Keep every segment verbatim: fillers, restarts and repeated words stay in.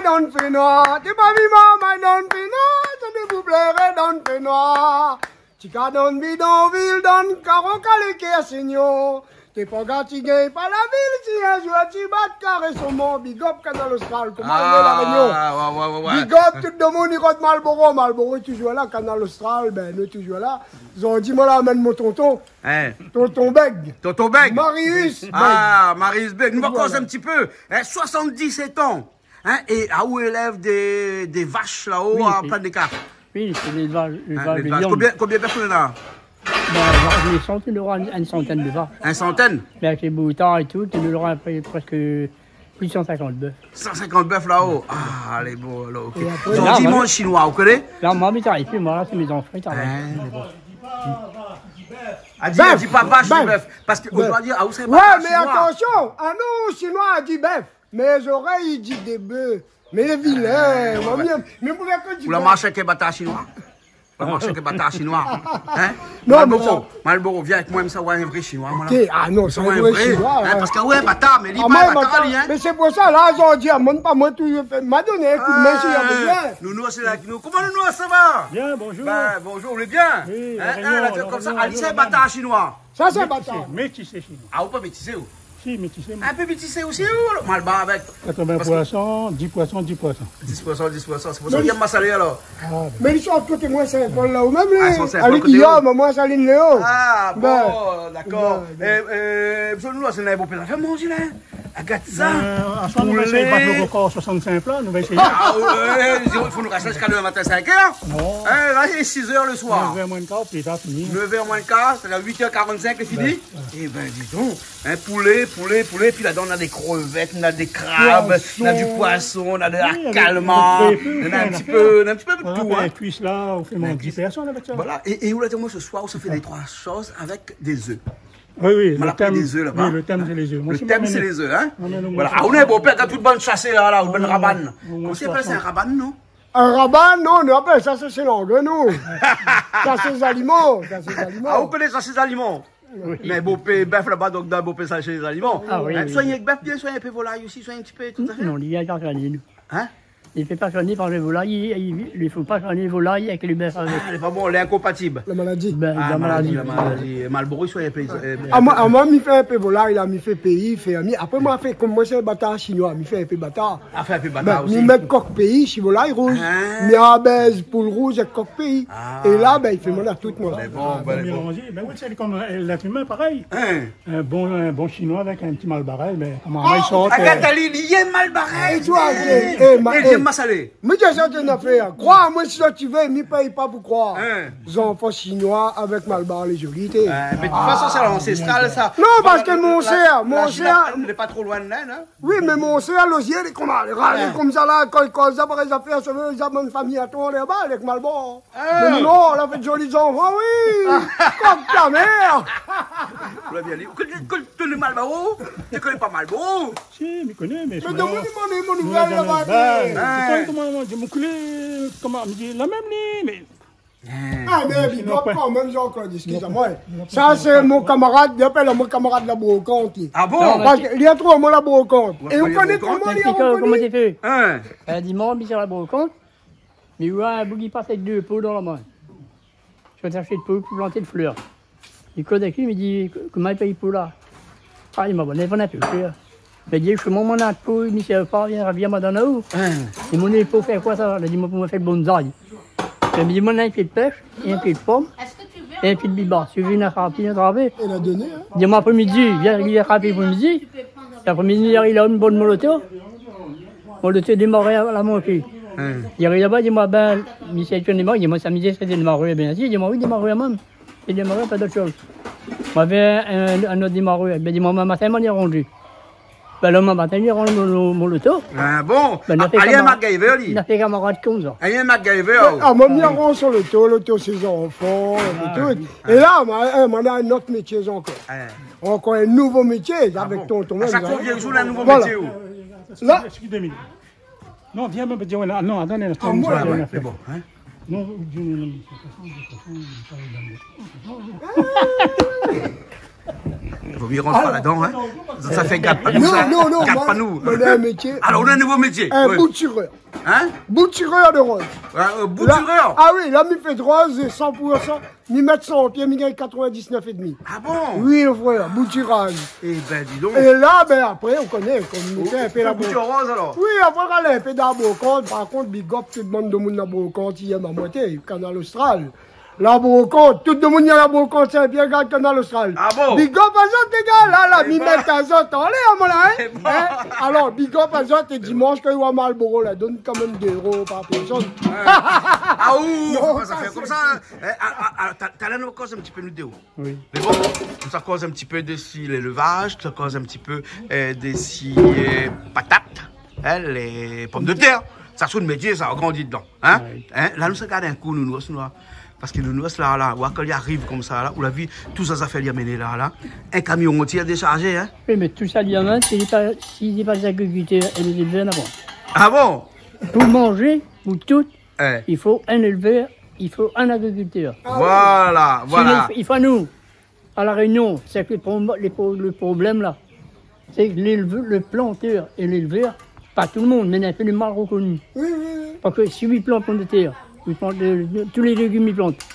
Dan fénoir, té pa vi marmay dan fénoir, té dé pou pléré dan fénoir. Ti ka dan bidonvil, dan karo kalé kèr, Sényèr. Té pa gati gingn pa la vil, si in zour ti bat karé son mor. Big up Kanal Austral, koman i lé La Rényon ? Ah, ouais, ouais, ouais, ouais. Big up tout domoun i rod Malboro, Malboro touzour la, Kanal Austral, bin nou touzour la. Zordi moin la amenn mon tonton. Hein ? Tonton Bèg. Tonton Bèg. Marius Bèg. Ah, Marius Bèg. Nou va koz in ti pé. Hein, soixante-dix-sept ans. Hein, é aou élèv dé, dé vash la-o, oui, a Plane des Carpes. Oui, sé lélvash, lélvash de viann. Hein, lélvash. Konbien, konbien pèrsone la ? Bin, la nésans, nou nora in, in santèn de vash. In santèn ? Mé avèk lé boutan é tout, nou nora apré prèsk plis de san sinkant bèf. San sinkant bèf la-o ? Ah, alé, bon, alor, OK. É apré, zordi la, i manz shinoi, ou koné ? La, moin, mi travay pi, moin, la, sé mé zanfan i travay. Hein, mé bon. Bèf. A di, a di pa vash, bèf. Bèf. Parske ou doi dir, ah, ou sé pa shinoi. Ouais, mé atansion, ah non, shinoi a di bèf. Mé zorèy i di dé bèf. Mé lé vilin, euh, ouais, ouais. Mé, mé pou fé ke di bèf. Ou la marsh èk in batar shinoi ? Ou la marsh èk in batar shinoi ? Hein ? Non, mé Malboro, sa Malboro, vien avèk moin, sa, ouais, in vré shinoi, moin, la. OK, ah non, sa in vré shinoi, hein, parske, ouais, batar, mé li pa batar, li, hein. Mé sé pou sa, la, zordi, amoin pa moin tou, ma donn in koudmin si la bezoin. Nounours lé la avèk nou. Koman Nounours, sa va ? Bien, bonjour. Bin, bonjour, ou lé bien ? Oui, hein, La Rényon, la, konmsa, ali sé in batar shinoi. Sa sé in batar. Métisé, métisé shinoi. Ah, ou pa métisé, ou ? Si, métisé, moin. In pé métisé osi, ou, Malbar avèk. Quatre-vingts poisson, dix poisson, dix poisson. Dix poisson, dix poisson. Sé pou sa ou yèm masalé, alor. Ah, bin. Mé li sort koté moin, Saint-Paul la, ou mèm, ah, li, sort Saint-Paul ali koté Guillaume, moin, Saline Léo. Ah, bon, dakor. Bin, bin. É, é, nou, la, sé in bonpé zafèr manzé, la. Agard sa. Bin, aswar, nou va éséyé bat lo rokor soixante-cinq pla, nou va éséyé. Ah, ouais, ouais, i fo nou rès ziska demin matin, sink èr. Non. Hein, la, lé sis èr le soir. Nèf èr moin kar, pi la fini. Nèf èr moin kar, sétadir uit èr karant-sink, lé fini. Bin, ouais. É bin, di don, hein, poulé, poulé, poulé, pi ladan, na dé krevèt, na dé krab, poisson, na di poisson, na dé kalmar, oui, na in ti pé, na in ti pé de tout, hein. Voilà, bin, kuis la, ou fé manzé dix pèrsone avèk sa. Voilà, é, é ou la di amoin se soir, ou sa fé dé troi shoz avèk dé zèf. Oui, oui, lo tèm, oui, lo tèm, sé lé zèf. Lo tèm, sé lé zèf, hein. Moin, mi amenn lo moin soixante. Voilà. Ah, ou lé bonpé, gard tout bann shasé la, la, ou bann rabann. Koman i apèl sa, in rabann, non ? In rabann, non, nou apèl sa, sé, sé langlé, nou. Shasé zaliman, shasé zaliman. Ah, ou koné shasé zaliman ? Oui. Mé bonpé bèf laba, donk, dan bonpé shasé zaliman. Ah, oui, oui. Hein, soign èk bèf, bien soign in pé volay osi, soign in ti pé, tout à fait. Non, li la gard ali, nou. Hein ? Li fé pa soigné par lé volay, li, li, li fo pa soigné volay avèk lé bèf avèk. Ah, lé pa bon, lé inkonpatib. La maladi. Bin, la maladi. Ah, la maladi, la maladi. Malboro, i soign in pé, euh, ah, moin, ah, moin, mi fé in pé volay, la, mi fé péi, fé ami. Apré, moin, fé, konm moin, sé in batar shinoi, mi fé in pé batar. Ah, fé in pé batar osi. Bin, mi mèt kok péi, si volay rouz. Ah. Mi abèz poul rouz èk kok péi. Ah. É la, bin, i fé moin la tout, moin. Mé bon, ah, bin, bin, bon. Mélanzé. Bin oui, sé konm, euh, lèt imin, parèy. Hein. In bon, in bon shinoi avèk in ti malbarèz, mé koman i sort, ah, gard, euh, ali, li yèm malbarèz. É, é, é, ma-, é, li yèm masalé. Mé déza, té na fé, hein. Kroi amoin si ou vé, mi pèy pa pou kroi. Hein. Zanfan shinoi avèk malbar, lé zoli, té. Hein, mé de tout fason, sé lansestral, sa. Non, parske la, mon sèr, la, mon sèr, lé pa tro loin de Linn, hein. Oui, mé mon sèr, lo zié, li koman, li ralé konmsa la, kan, kan sa, parèy, sa fé, sa fé, sa, bann fami atann, lé laba, avèk malbar. Ah. Mé non, la fé zoli zanfan, oui. Kok ta mèr. Ou la bien li. Ou koné, ou koné Malboro ? Ou koné pa Malboro ? Si, mi koné, mé... Mé donk, ou di amoin, mé mon nouvèl laba, bin, hein. Ou koné koman, mon Dié, mon koulé, koman, mi di, la mèm li, mé... Ah, mé big up kan mèm, Jean-Claude, eskiz amoin. Sa sé mon kamarad, li apèl amoin kamarad la brokant, li. Ah bon ? Parske li la trouv amoin la brokant. É ou koné koman li la rokoni ? Koman i fé ? Hein ? In dimansh, mi sava la brokant. Mi oi in boug i pas avèk dé poul dan la min. Sort ashté poul pou plant flèr. Mi koz avèk li, mi di, koman i pèy poul la ? Ah, li di amoin, bon, néna pa flèr. Mi di, koman mon a poul, mi sava pa, vien, vien, madam, la-o. Hein. Li di amoin, pou fé koi sa ? Li di amoin, pou fé bonzay. Mi di, mon néna in pié d'pèsh, in pié d'pom, in pié d'biba. Si ou vé, na sa, pi na travé. Li la doné, hein. Li di amoin, apré midi, vien, vien trapé pou midi. Apré midi, li ariv la, in bon moloto. Moloto démaré a la manké. Hein. Li ariv laba, li di amoin, bin, misié, ou démar ? Li di amoin, sa midi, sa démaré, bien. Li di amoin, oui, démaré mèm. Li démaré, pa d'ot shoz. Moin navé in, in, in ot démaré. Bin, li di amoin, matin, moin la rann. Bin, lo matin, li rann mon, mon, moloto. Ah bon ? Bin, na fé ali, in kamarad, MacGyver, li. Na fé kamarad konmsa. Ali, in MacGyver, oh. Ah, moin, mi rann son loto, loto sé zanfan, é tout. Ah. É la, moin, hein, moin na in ot métié ankor. Hein. Ankor in nouvo métié, avèk tonton mèm, hein. Ah bon ? A shak foi ou vien, ou na in nouvo métié, ou ? Voilà. La. Eskiz amoin dé minit. Non, vien, mé, di, ouais, la, non, atann, atann, atann, ouais, sé bon, hein. Non, ou di, non, non, non. Vo myé rant pa ladan, in. Sa fé gard pa nou, sa. Non, non, non, gard pa nou. Moin, moin néna in métié. Alor, ou néna in nouvo métié. In boutirèr. In ? Boutirèr de roz. Ouais, euh, boutirèr. La, ah oui, la, mi fé de roz, san pour san. Mi mèt san o pié, mi gingn katrevin-diz-nèf é demi. Ah bon ? Oui, frèr, boutirèr. Eh ben, dis donc. É la, ben, apré, ou koné, konm nou fé in pé la boutir roz, alor ? Oui, apré, alé, in pé dan la brokant, par kont, big up tout bann demoun la brokant, i yèm amoityé, Kanal Austral. La brokant, tout demoun i yèm la brokant, sé bien gard Kanal Austral. Ah bon ? Big up azot, lé gars, la, la, mi mèt azot anlèr, moin, la, in ? Eh ben. In ? Alor, big up azot, é dimansh, kan i oi Malboro, la, donn kanmèm dé éro par pèrsone. Ouais. Ah, ou, non, fo pa sa fé konmsa, in. Eh, ah, ah, ah, ta-, talèr nou koz in ti pé nou dé. Oui. Mé bon, nou sa koz in ti pé dési lélvaz, nou sa koz in ti pé, euh, dési, euh, patat, in, lé pomdetèr. Sa sé in métié, sa, ou grandi dedan, in ? Oui. In ? La, nou sa gard in kou, nou, nou, nou, parske nou, nou, la, la, ou, kan li ariv konmsa, la, ou la vi, tout sa, sa fé li amenn la, la. In kamion antié désharzé, in ? Oui, mé tout sa, li amenn, si lé pa, si lé pa lé zagrikiltèr é lé zélvèr, na pa. Ah bon ? Pou manzé, pou tout, Eh. I fo in élvèr, i fo in agrikiltèr. Voilà, voilà. Si nou, i fo nou, a La Rényon, sé ke le pro-, le pro-, le problèm la, sé ke lélv-, le plantèr é lélvèr, pa tout le moun, mé in pé lé mal rekoni. Oui, oui, oui. Parske si ou plant pomdetèr, ou plant, euh, tout lé légim ou plant,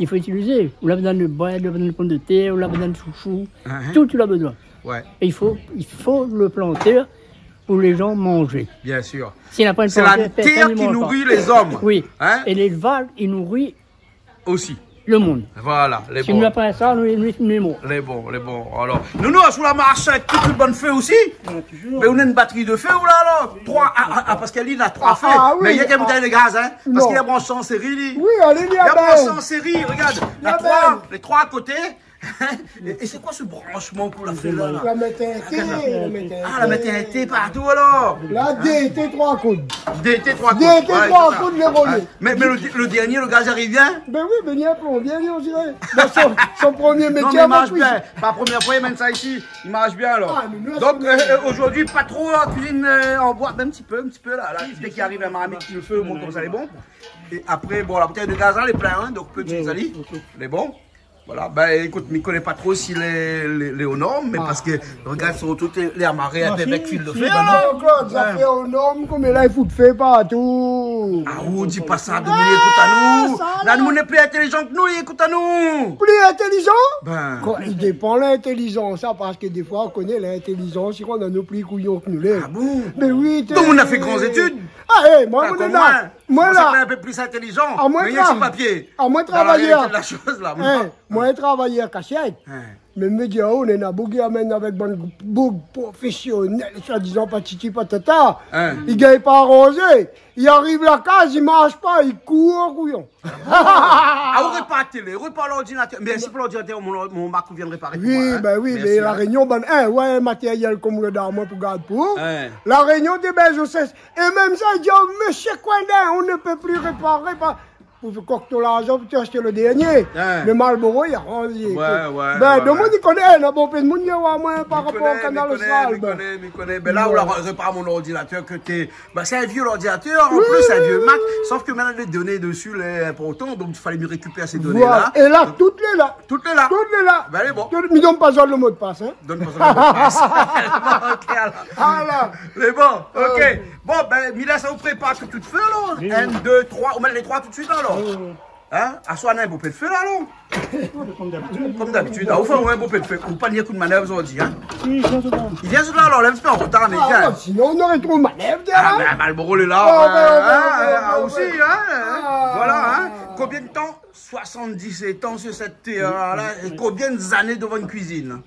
i fo itilizé. Ou la bezoin de brèd, ou la bezoin de pomdetèr, ou la bezoin de shoushou. Tout, ou la bezoin. Ouais. É i fo, i fo le plantèr pou lé zan manzé. Bien sûr. Si na pa in plantèr, pèrsone i manz pa. C'est la terre qui nourrit les hommes. Oui. Hein ? É lélvaz, i nouri le moun. Aussi. Voilà, lé bon. Si nou na pa sa, nou, nou, nou lé mor. Lé bon, lé bon. Alor, nou, nou, sou la marsh, tout, tout bann fé osi. Ouais, toujours. Mé ou néna in batri de fé, ou la, alor ? Troi, ah, ah, ah, parske li, li na troi fé. Ah, oui. Mé li na in boutèy de gaz, hein. Parske li la bransh an séri, li. Oui, alé, li la bransh an séri, regard. La troi, lé troi a koté. É, é sé koi se branshman pou la fé la, la ? La mèt in té, la mèt in té. Ah, la mèt in té partou, alor. La, dé té, troi koud. Dé té, troi koud. Dé té, troi koud, lé rolé. Mé, mé le, le dernié, le gaz i ariv bien ? Ben oui, ben, li lé plonbié, li, on diré. Dan son, son premié métié, non, mé i marsh bien. Pa premièr foi i amenn sa isi. I marsh bien, alor. Ah, mé nou, donk, euh, euh, zordi, pa tro la kuizine, euh, an boi, mé in ti pé, in ti pé, la, la, dé k'i ariv in marmit, le fé, bon, konmsa, lé bon. É apré, bon, la boutèy de gaz, la, lé plin, hein, donk, pé ti sali. Lé bon. Voilà, ben, ékout, mi koné pa tro si lé, lé, lé o norm, mé parske, regard, sirtou, lé amaré in pé avèk fil de fèr, hein. Claude, sa fé o norm, konm la, i fout fé partou. Ah, ou di pa sa, demoun i ékout anou. Ah, sa, la, demoun lé pli intélizan ke nou, i ékout anou. Pli intélizan ? Ben. Koi, i dépan lintélizans, sa, parske défoi, ou koné, lintélizans, i rann anou pli kouyon ke nou lé. Ah bon ? Ben oui, té. Donk, ou la fé gran zétid ? Ah, eh, moin, moin, konm moin. Moin, la, sé in pé pli intélizan, ah, moin, mé néna pa papié. Ah, moin, dan la réalité de la shoz, la, moin. Moin, travayèr kasièt. Hein. Mé mi di, oh, néna boug i amenn avèk bann boug profésionèl, soi-dizan patiti patata. Hein. I gingn pa aranzé. I ariv la kaz, i marsh pa, i kour, kouyon. Ah, ou répar télé, ou répar lordinatèr. Mé si pou lordinatèr, mon, mon mak i vien réparé pou moin, hein. Oui, ben oui, mé La Rényon, ben, hein, ouais, matérièl konm le dan moin pou gard pou. Hein. La Rényon, té bèz o sès. É mèm sa, i di, oh, mésyé Coindin, on ne peut plus réparer, pa, pou fé kok ton larzan, pou ashté le dernié. Hein. Le Marlboro, i aranz, i ékout. Ouais, ouais. Ben, ouais, demoun i koné, na bonpé demoun i oi amoin par rapor o Kanal Austral, ben. Mi koné, mi koné, mi koné. Ben la, ou la répar mon lordinatèr ke té, ben, sé in vié lordinatèr, an plis, sé in vié Mac. Sof ke mintnan, lé doné dési lé inportan, donk i falé mi rékipèr sé doné la. Voilà. É la, tout lé la. Tout lé la. Tout lé la. Ben, lé bon. Tout, mi donn pa zot le mo de pas, hein. Donn pa zot le mo de pas. Bon, OK, alor. Ah, la. Lé bon, OK. Bon, ben, mi lès aou prépar tout, tout fé, alor. Oui. Inn, dé, troi. Ou mèt lé troi tout suit, alor. Oui, oui, oui. Hein ? Aswar, néna in bonpé de fé la, alor. Konm dabitid. Konm dabitid. Ah, ou fé in bonpé de fé. Ou pa ni kou de manèv zordi, hein ? Si, i vien sot la. I vien sot la, alor, lé in ti pé an rotar, mé i vien. Ah, ouais, sinon, on aurait trop de manèv, là. Ah, ben, Marlboro lé la, hein, ben, ouais, ouais, ouais, osi, hein. Ah. Voilà, hein. Konbien de tan ? Soixante-dix-sept ans sur cette terre, là, et combien d'années devant une cuisine ?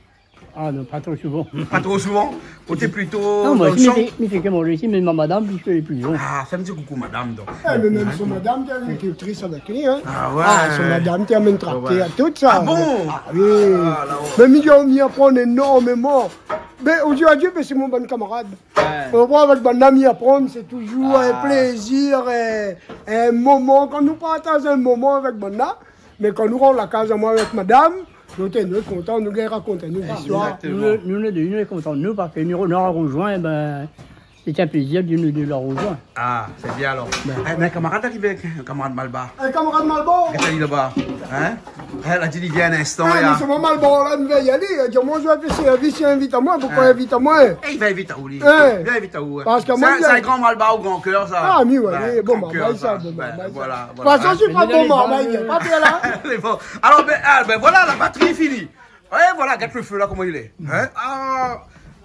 Ah non, pa tro souvan. Pa tro souvan ? Ou té plito dan le shan ? Non, moin, mi fé, mi fé ke manzé isi, mé mon madam, piske lé pli zèn. Ah, fé in ti koukou madam, donk. Eh, mé mèm son madam té agrikultris avèk li, hein. Ah ouais. Ah, son madam té amenn traktèr, tout sa. Ah bon ? Ah oui. Ah, la, ouais. Mé mi di, mi aprann énormeman. Mé, ou di adié, mé sé mon bann kamarad. Ouais. Ou konpran, avèk bann zami, aprann, sé touzour in plézir, in, in moman. Kan nou partaz in moman avèk bann la, mé kan nou rant la kaz amoin avèk madam, nou té, nou lé kontan, nou gingn rakont anou zistoir. Exactement. Nou, nou, nou lé dé, nou lé kontan, nou, parske nou, nou la rozoin, ben, Sé in plézir de nou dé la rozoinn. Ah, sé bien alor. Bin. Eh, mé in kamarad la arivé, in kamarad malbar. In kamarad malbar ? Gard ali laba. Hein ? Eh, la di li vien in instan, mé la. Sé moin malbar la, mi vé alé. Di amoin, mi vé fé sèrvis, li invit amoin. Poukoi li invit amoin ? Eh, li va invit aou, li ? Hein ? Li va invit aou, hein. Parske moin, sé in gran malbar o gran kèr, sa. Ah, mi, ouais, bon, gran kèr, sa, bon, voilà, voilà. De tout fason, mi lé pa bon, mi lé pa bien la. Lé bon. Alor, bin, ah, bin voilà, la batri lé fini. Ouais, voilà, gard lo fé la, koman li lé. Hein ? Ah,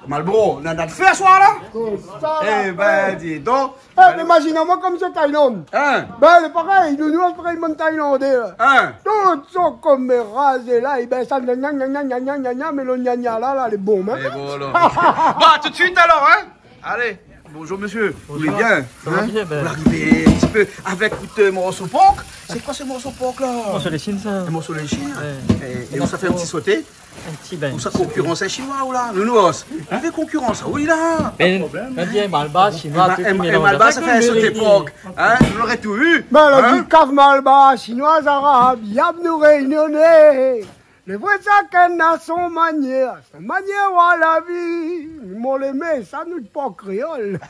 Malboro, nana lo fé aswar la ? Konmsa la, eh bin, di don. Eh, mé imazine amoin konm sé Thaïlande. Hein ? Bin, lé parèy, nou, nou, lé parèy, bann Thaïlandais la. Hein ? Tout son koméra, sé la, é bin, sa, gna, gna, gna, mé lo gna, gna la, la, lé bon, hein ? Lé bon, alor. Bon, à tout de suite, alor, hein ? Allez, bonjour monsieur. Bonjour. Vous allez bien ? Hein ? Ça va bien, bin. Vous arrivez un petit peu avec votre morceau porc. C'est quoi ce morceau porc là ? Morso léshine, sa. Un morceau léshine ? Ouais. Et, et on s'est fait un petit sauté. In ti, bin, ou sa, in ti konkirans in Shinoi, ou la ? Nounours, ou fé konkirans, oui la. Bin, in malbar, Shinoi, tout mélanzé. Malbar, sa fé in soté pork. Hein ? Vous l'aurez tout vu. Bin, la di kav malbar, Shinoi, Arab, yab nou Rényoné. Lé vré, shakinn na son manièr, son manièr oir la vi. Mon lé mé, sa nou lé pa kréol.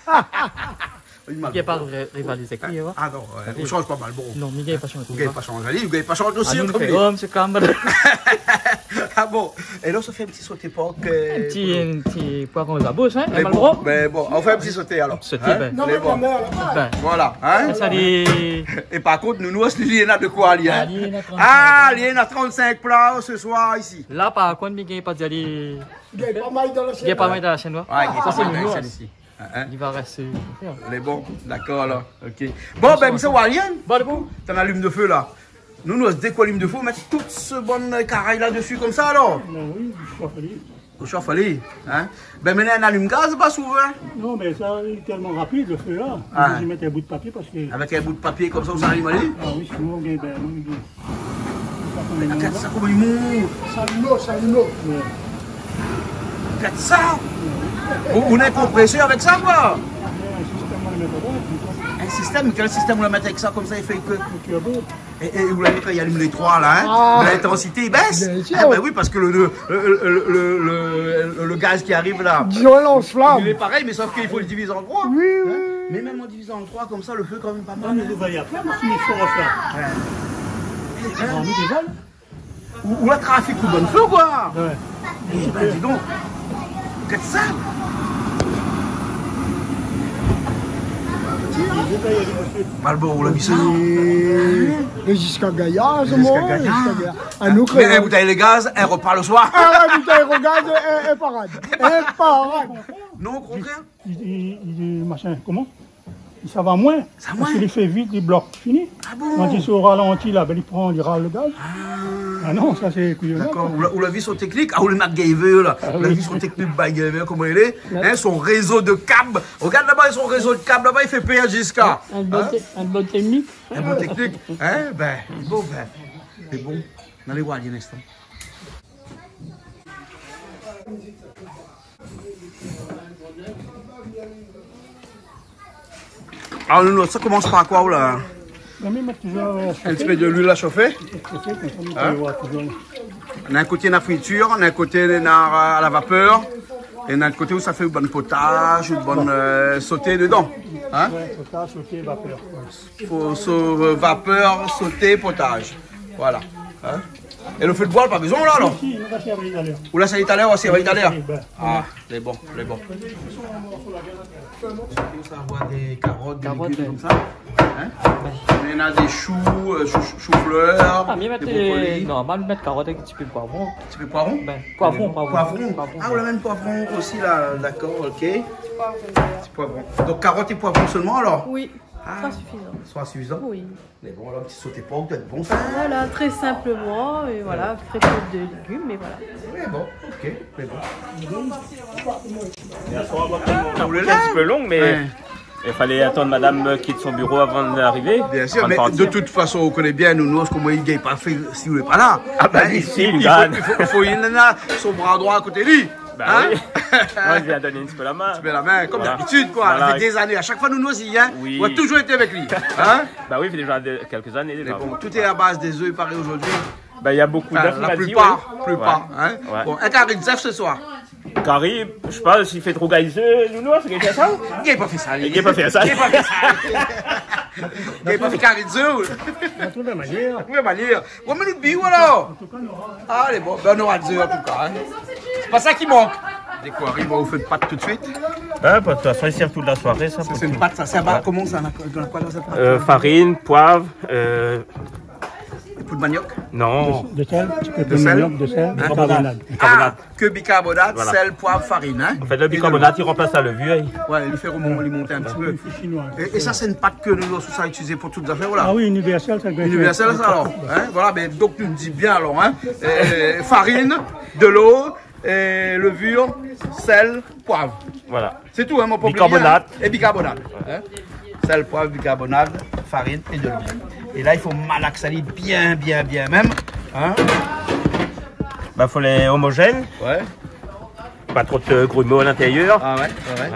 Mi gingn pa ré-, rivalizé èk li, hein. Ah non, ouais, ou shanj pa Malboro. Non, mi gingn pa shanj. Ou gingn pa shanj ali, ou gingn pa shanj osi. Ah, nou fé konm sa, sé konm. Ah bon, é la, ou sa fé in ti soté pork, euh, in ti, in ti poiron zabous, hein, Malboro. Mé bon, nou fé in ti soté alor. Soté, hein ? Bin. Non, mé bon. Bin. Voilà, hein ? Sa, li... É par kont, Nounours, li, li néna de koi, li, hein ? Ah, li néna trente-cinq. Ah, li néna trente-cinq pla ce soir ici. La, par kont, mi gingn pa di ali. Gingn pa mal dan la shèn. Gingn pa mal dan la shèn, ouais. Ouais, gingn pa mal dan la shèn isi. Sa, sé Nounours. Hein, hein. Li va rès, euh, lé bon, dakor, alor. Ok. Bon, bin, mésyé Walien, bon, lé bon. Ou alim lo fé la. Nou, nou, dé k'ou alim lo fé, ou mèt tout se bann karay la desi konmsa, alor. Bin oui, ou shof ali. Ou shof ali, hein. Bin, mé néna in alim gaz, pa souvan. Non, mé sa, lé tèlman rapid, lo fé la. Ah. Oblizé mèt in bout papié parske... Avèk in bout papié konmsa, ou sa alim ali. Ah oui, sinon, bin, bin, oui, oui. Mé gard sa, koman li mont. Sa limo, sa limo. Ouais. Gard sa. Ou, ou néna in konprésèr avèk sa, koi. Ouais, in sistèm, ou la mèt avèk, ou koi. In sistèm, kèl sistèm ou la mèt avèk sa, konmsa, li fé ke... Ke bon. É, é ou la vi kan li alim lé troi la, hein, l'intansité i bès. Ah, bien sûr. Eh bin oui, parske lo, lo, lo gaz ki ariv la, dizon, lans flam, li lé parèy, mé sof ke i fo li diviz an troi. Oui, oui. Hein ? Mé mèm an divizan an troi konmsa, lo fé kan mèm pa mal. Non, mé ou va y apré, moin, si mi fors la. Ouais. Hein ? Ou, ou la trafik ou bann fé, koi. Ouais. Eh bin, di don. Gard sa. Malboro, ou la vi sa ? Mé ziska gayar, ziska gayar. Ah, nou kréol. Mé in boutèy de gaz, in repa lo soir. Ah ouais, boutèy de gaz, in, in parad. In parad. Non, o kontrèr. Li, li, li, machin, koman ? Li sava moin. Sava moin. Parske li fé vit, li blok. Fini. Ah bon ? Kan li sava o ralanti la, bin, li pran, li ral lo gaz. Ah. Ah non, sa sé kouyonad. Dakor. Ou la, ou la vi son teknik ? Ah, ou lé MacGyver la. Ah oui. Ou la vi son teknik MacGyver, koman li lé ? Ouais. Hein, son rézo de kab. Rogard laba, son rézo de kab laba, li fé pèr ziska. In bon, hein, te-, in bon teknik. In bon teknik. Hein, bin, bon, bin, sé bon. Alé oir in instan. Alor, nou, sa i komans par koi, ou la ? Bin, mi mèt touzour, euh, in ti pé de luil a shofé. Shofé, konmsa, nou pé oir touzour. Hein ? Néna in koté, néna fritir, néna in koté, néna, euh, a la vapèr. É néna in koté ousa i fé bann potaz, ou bann, euh, soté dedan. Hein ? Ouais, potaz, soté, vapèr. Fo so-, euh, vapèr, soté, potaz. Voilà. Hein ? É lo fé de boi, pa bezoin la, alor ? Si, si, nou va sèrvi talèr. Ou la sèrvi talèr, ou va sèrvi talèr. Oui, bin. Ah, lé bon, lé bon. Sa, ou voi dé karot, dé légim konmsa. Hein ? Ouais. Néna dé shou, euh, shou, shou, shou-flèr, dé brokoli. Ah, mi mèt, euh, non, mi mèt karot avèk in ti pé poivron. In ti pé poivron ? Bin, poivron, poivron. Poivron. Ah, ou la mèm poivron osi la, dakor, ok. Ti poivron. Donk karot é poivron solman, alor ? Oui, sra sifizan. Ah, sra sifizan ? Oui. Mé bon, alor, in ti soté pork, i doi èt bon, sa. Voilà, très simplement, et voilà, très peu de légumes, mais voilà. Mé bon, ok, mé bon. Hier soir, on a pris un petit peu long, mais il fallait attendre madame quitte son bureau avant d'arriver, avant de partir. Bien sûr, mé de tout fason, ou koné bien, nou, nou, koman i gingn pa fé si ou lé pa la. Ah, bah, hein, si, i fo, i fo, i fo, i fo, néna son bra droi a koté li. Bah oui. Hein ? Moi, je viens donner un petit peu la main. Un petit peu la main, comme d'habitude, quoi. Voilà. Ça fait des années. À chaque fois, nou, nou osi, hein. Oui. On a toujours été avec lui. Hein ? Bah oui, ça fait déjà de, quelques années déjà. Mais bon, tout est à base des œufs, il paraît, aujourd'hui. Bah, il y a beaucoup d'œufs, il m'a dit, oui. Enfin, la plupart, plupart, hein. Ouais. Bon, un carré d'œuf ce soir. Kari, mi koné pa si i fé tro gingn zé, Nounours, sé kèlkin sa ? Li la pa fé sa, li. Li la pa fé sa. Li la pa fé sa. Li la pa fé kari zé. Trouv in manièr. Trouv in manièr. Bon, mé nou biou alor. Alé, bon, bin, nora zé an tou ka, in. Sé pa sa ki mank. Dé kari, bon, ou fé in pat tout suit. In, de tout fason, i sèrv tout la soiré, sa. Sé in pat, sa. Sé in pat, koman sa, na, na koi dan sèt pat ? Euh, farine, poiv, euh, Poud maniok ? Non. De sèl, in ti pé de sèl. De sèl, in ? Bikarbonat. Bikarbonat. Ah, ke bikarbonat, sèl, poiv, farine, in ? Voilà. An fèt, le bikarbonat, i ranplas la lévir, in. Ouais, i fé remon-, li mont in ti pé. Sé in fouy shinoi. É, é sa, sé in pat ke nou, nou sa itiliz pou tout zafèr, voilà. Ah oui, inivèrsèl, sa. Inivèrsèl, sa, alor. In, voilà, mé donk, nou di bien, alor, in. Euh, farine, de l'eau, é lévir, sèl, poiv. Voilà. Sé tou, in, mon pop. Bikarbonat. É bikarbonat, in. Sèl, poiv, bikarbonat, farine é de l'eau. É la, i fo malaksé ali bien, bien, bien mèm, in. Bin, fo lé omozèn. Ouais. Pa tro de grimo a lintérièr. Ah ouais, ouais, ouais.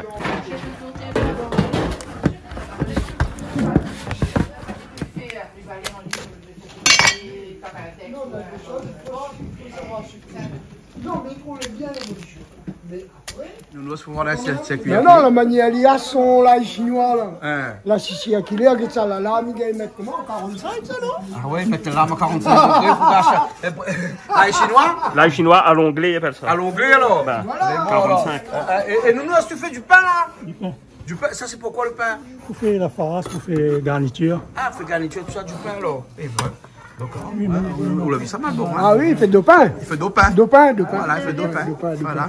Non, mé i koné bien lévolusion. Mé apré... Nounours, fo voir la sir-, sirkui. Non, non, la manièr li la son lay shinoi, la. In. La sisi akilé, gèt sa la, la, mi gingn mèt koman, karant-sink, sa, non ? Ah ouais, mèt la, karant-sink degré, fo pa sa. Euh, lay shinoi ? Lay shinoi a l'anglé, i apèl sa. A l'anglé, alor. Bin, mé bon, karant-sink. Alor. Euh, euh, é, é Nounours, ou fé du pin, la ? Du pin. Du pin, sa, sé pou koi, le pin ? Pou fé la fars, pou fé garnitir. Ah, fé garnitir, tout sa, du pin, alor. É bin. Donk, ah oui, mé ou, ou la vi sa mal, bon, in. Ah oui, i fé do pin. I fé do pin. Do pin, do pin. Voilà, i fé do pin. Do pin, do pin. Voilà.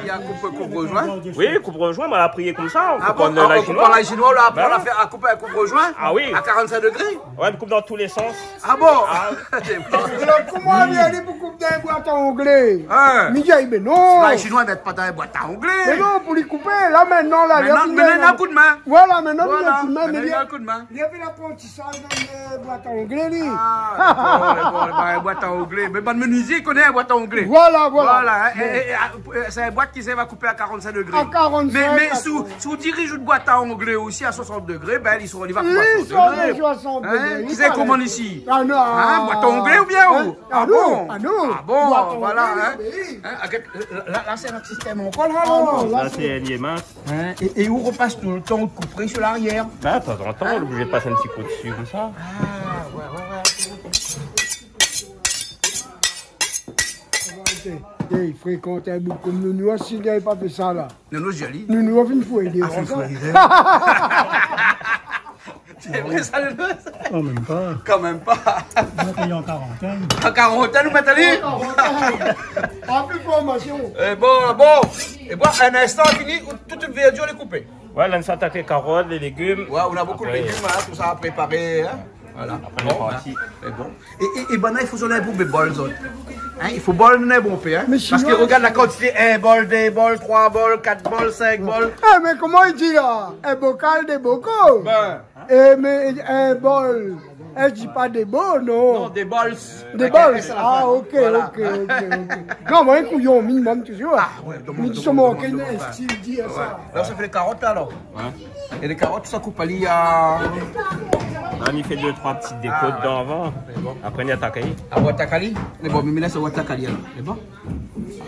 Li la koup koup-join. Oui, koup-join, ma la pri konmsa. Ah bon, an koupant lay shinoi, la, apré, ou la fé, ou la koup koup-join. Ah oui. A karant-sink degré. Ouais, mi koup dan tou lé sans. Ah bon ? Ah. Alor, koman li la di pou koup dan in boit a onglé ? In. Mi di, mé non. Lay shinoi, i mèt pa dan in boit a onglé. Mé non, pou li koupé, la, mintnan, la, li la fini, mintnan, li na koudmin. Voilà, mintnan, li na koudmin, mé li na koudmin. Li la fé la Ti saz dan, euh, boit a onglé, li. Ah, dakor, dakor, dakor, boit a onglé. Mé bann menuizié i koné, in, boit a onglé. Voilà, voilà. Voilà, in, é, é, é, ah, euh, sé in boit ki sèrv a koupé a karant-sink degré. A karant-sink, mé, mé si ou, si ou dirij out boit a onglé osi a soisant degré, bin, li sort, li va koup a soisant degré. Li sort a soisant degré. In, kisa i komann isi ? Ah non. In, boit a onglé oubien ou ? Ah non, ah non. Ah bon, voilà, in. Boit a onglé, oui. In, gèt, euh, la, la, sé in ot sistèm ankor, la, non ? Ah non, la, sé in lié mins. In, é, é ou repas toultan, ou koup sur larièr. Bin, tazantan, ou lé oblizé pas in ti kou dsi, konmsa. Ah, ouais, ouais, ouais. Arèt. É, frékant in boug konm nou, nou osi, nou la pa fé sa, la. Non, non, zoli. Nou, nou la fine fouy dé. Ah, fine fouy dé. Sé vré, sa, le... Kan mèm pa. Kan mèm pa. Moin, lé an karantèn. An karantèn, ou mèt ali ? An karantèn. An pli formasion. É bon, bon. É bon, in instan, fini, tout, tout vèrdir, lé koupé. Ouais, la, nou sa atak lé karot, lé légim. Ouais, nou na bonpé de légim, in, tout sa a préparé, in. Voilà. Apré, lé parti. Bon, bin, sé bon. É, é, é banna, i fo zot néna bonpé bol, zot. In, i fo bol, néna bonpé, in. Mé sinon... Parske regard la kantité, in bol, dé bol, troi bol, kat bol, sink bol. Eh, mé koman i di la ? In bokal, dé boko. Bin. Eh, mé in bol, èl i di pa dé bo, non ? Non, dé bols. Dé bols. Avèk in S à la fin. Ah, ok, ok, ok, ok. Voilà. Non, moin, in kouyon minimum, touzour. Ah, ouais, donk, donk, donk, donk, ouais. Mé i mank in stil, di sa. Ouais. La, sa fé lé karot, la, alor. Ouais. É lé karot, sa koup ali a... La, i fé dé troi ti déko dedan avan. Ah, ouais. Sé bon. Apré, i atak ali. Ah, ou atak ali ? Mé bon, mé la, sé ou atak ali, alor. Sé bon ?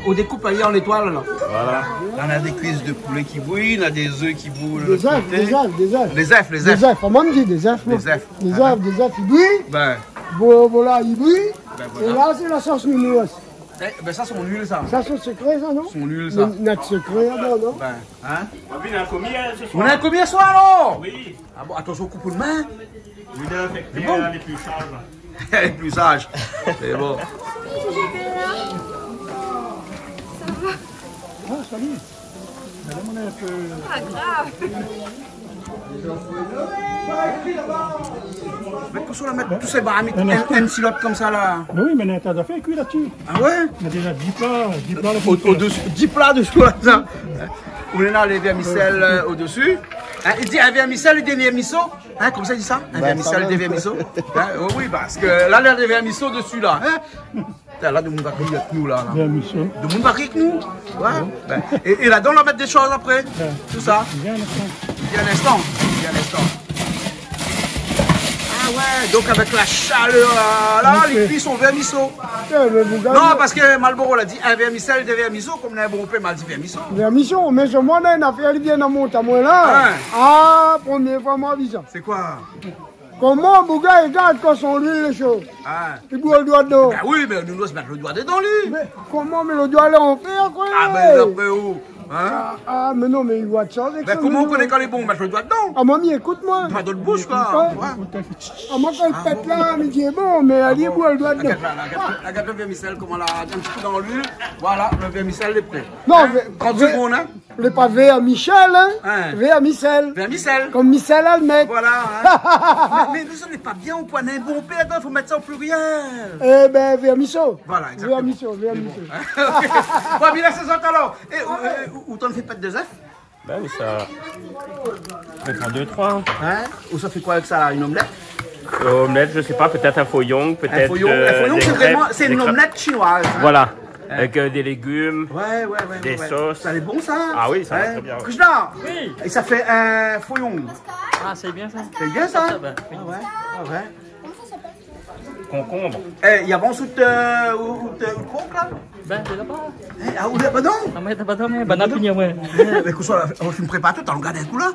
Ou dékoup ali an étoil, la. Voilà. La, nou na dé kuis de poulé ki bouy, nou na dé zèf ki bouy de l'ot koté. Dé zèf, dé zèf, dé zèf. Dé zèf, dé zèf. Dé zèf, koman i di, dé zèf, non ? Dé zèf. Dé zèf, dé zèf, i bouy. Bin. Bon, voilà, i bouy. Bin, voilà. É la, sé la sos Nounours. Eh, bin, sa, sé mon luil, sa. Sa, sé sekré, sa, non ? Sé mon luil, sa. Mé nout sekré, la, non ? Bin, in ? Ou néna in komi, in, se soir ? Ou néna in komi se soir, alor ? Oui. Ah bon, atansion, koup out min. Oui, la, sé bon. Lé pli sharz, la. Lé pli sharz. Sé bon. Ah, sali. Madam, nou lé in pé... Pa grav. Mé pou sa, la mèt tout sé marmit, in, in silot konmsa, la. Mé oui, mé nou na in ta zafèr kui la dsi. Ah ouais ? Nou na déza dis pla, dis pla la. O, o desi, dis pla desi, la, sa. Ou néna lé vèrmisèl, euh, o desi. In, i di in vèrmisèl, i di in vèrmiso. In, konmsa i di sa ? In vèrmisèl, i di vèrmiso. In, oh oui, parske la, la, lé vèrmiso desi, la, in ? Putain, la, demoun va ri avèk nou, la, la. Vèrmiso. Demoun va ri avèk nou. Ouais. Bin, é, é ladan, nou va mèt dé shoz apré. Bin. Tout sa. Vien in instan. Vien in instan. Vien in instan. Ouais, donk avèk la shalèr, euh, la, li kui son vèrmiso. Eh, mé boug la, non, parske Malboro la di in vèrmisèl, dé vèrmiso, konm néna bonpé mal di vèrmiso. Vèrmiso, mé solman néna in nafèr li vien amontr amoin la. Ouais. Ah, promié foi moin la vi sa. Sé koi ? Koman boug la i gard kan son luil lé sho ? Ah. I bour lo doi dedan. Ben oui, mé nou, nou mèt lo doi dedan, li. Mé koman, mé lo doi lé an fèr, koi ? Ah, ben, apré ou ? Hein ? Ah, ah, mé non, mé i voi sa avèk... Ben, koman ou koné kan lé bon ? Mèt lo doi dedan. Ah, moin, mi ékout, moin. Pa dan out boush, koi. Ouais. Ah, moin, kan i pèt la, mi di, bon, mé alé, bour lo doi dedan. Agard la, agard la, agard lo vèrmisèl, koman la, in ti kou dan luil. Voilà, lo vèrmisèl lé pré. Non, hein ? Mé, trant mé, segonn, hein ? Lé pa vèrmichèl, hein ? Hein. Vèrmisèl. Vèrmisèl. Konm Michel Almette. Voilà, hein. Mé, mé, mé sa lé pa bien, ou pran in bonpé, atann, fo mèt sa o plurièl. Eh ben, vèrmiso. Voilà, exactement. Vèrmiso, vèrmiso. Mé bon. Bon, mé la, sé sa, alor. É, ou, ou, ou, ou tann fé pèt dé zèf ? Ben oui, sa, mi pran dé, troi. Hein ? Ou sa fé koi avèk sa, in omlèt ? Omlèt, je sais pas, peut-être un fouillon, peut-être, euh, des crêpes, des crêpes. In fouillon, sé vréman, sé in omlèt shinoiz, hein. Voilà. Hein ? Avec, euh, des légumes, ouais, ouais, ouais, des sauces. Sa lé bon, sa. Ah oui, sa va très bien, ouais. Krishna. Oui. É sa fé in fouillon. Ah, sé bien sa. Sé bien sa. Sa, sa va, oui. Ah ouais, ah ouais. Concombre. Eh, i avans out, euh, out, out pork la ? Ben, sé laba. Eh, ah, ou lé laba, non ? Ah, mé laba, mé banna fini, ouais. Eh, mé kosa, ou fine prépar tout, alon gard in kou la.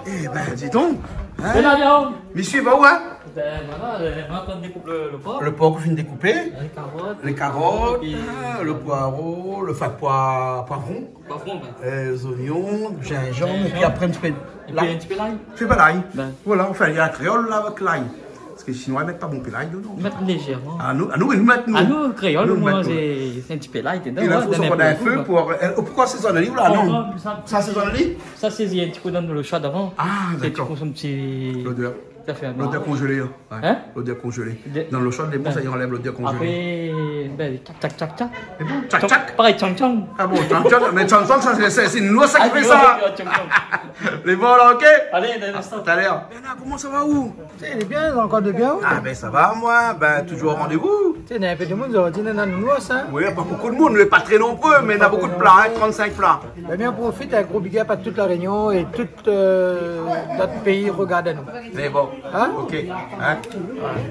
Eh ben, di don. Hein ? Sé la, bien. Mésyé, va ou, hein ? Ben, voilà, euh, moin, kan mi dékoup lo, lo pork. Lo pork, ou fine dékoupé. Lé karot. Lé karot, épi, ah, lo poiro, lo, anfin, poi-, poivron. Poivron, ben. Euh, zoignon, zinzanm, épi apré, in ti pé lay. Épi in ti pé lay. Ti pé lay. Ben. Voilà, anfin, i a kréol la avèk lay. Parske shinoi i mèt pa bonpé lay dedan. I mèt léjèrman. Ah, nou, ah, nou, nou mèt, nou. Ah, nou, kréol, nou, moin, mèt, sé, sé in ti pé lay dedan, ouais, dan in pé. É la, fo sa pran in pé pou, euh, poukoi asézone ali la, non ? Non, non, sa, sa asézone ali ? Sa, sé in ti kou dan lo sho avan. Ah, dakor. Sé in ti kou, son ti... Lodèr. Sa fé in... Lodèr konzélé, hein. Ouais. Hein ? Lodèr konzélé. Dan lo sho, lé bon, sa i anlèv lodèr konzélé. Apré, ben, tchak, tchak, tchak, tchak. Sé bon, tchak, tchak. Parèy, tchang tchang. Ah bon, tchang tchang, mé tchang tchang, sa, sé, sé, sé nou sa ki fé sa. Ah, tchang tchang. Lé bon la, OK ? Alé, dan in instan. A talèr. Bernard, koman sa va, ou ? Sé, lé bien, ankor de bien, oui. Ah ben, sa va, moin, ben, toujour o randévou. Sé, néna in pé de moun, zot i di, néna nounous, hein. Oui, pa bonpé de moun, mé pa tré nonbré, mé néna bonpé de pla, hein, trant-sink pla. Ben, mi profit, in gro big up a tout La Rényon é tout euh, d'ot péi i rogard anou. Mé bon. Hein ? OK. Hein ?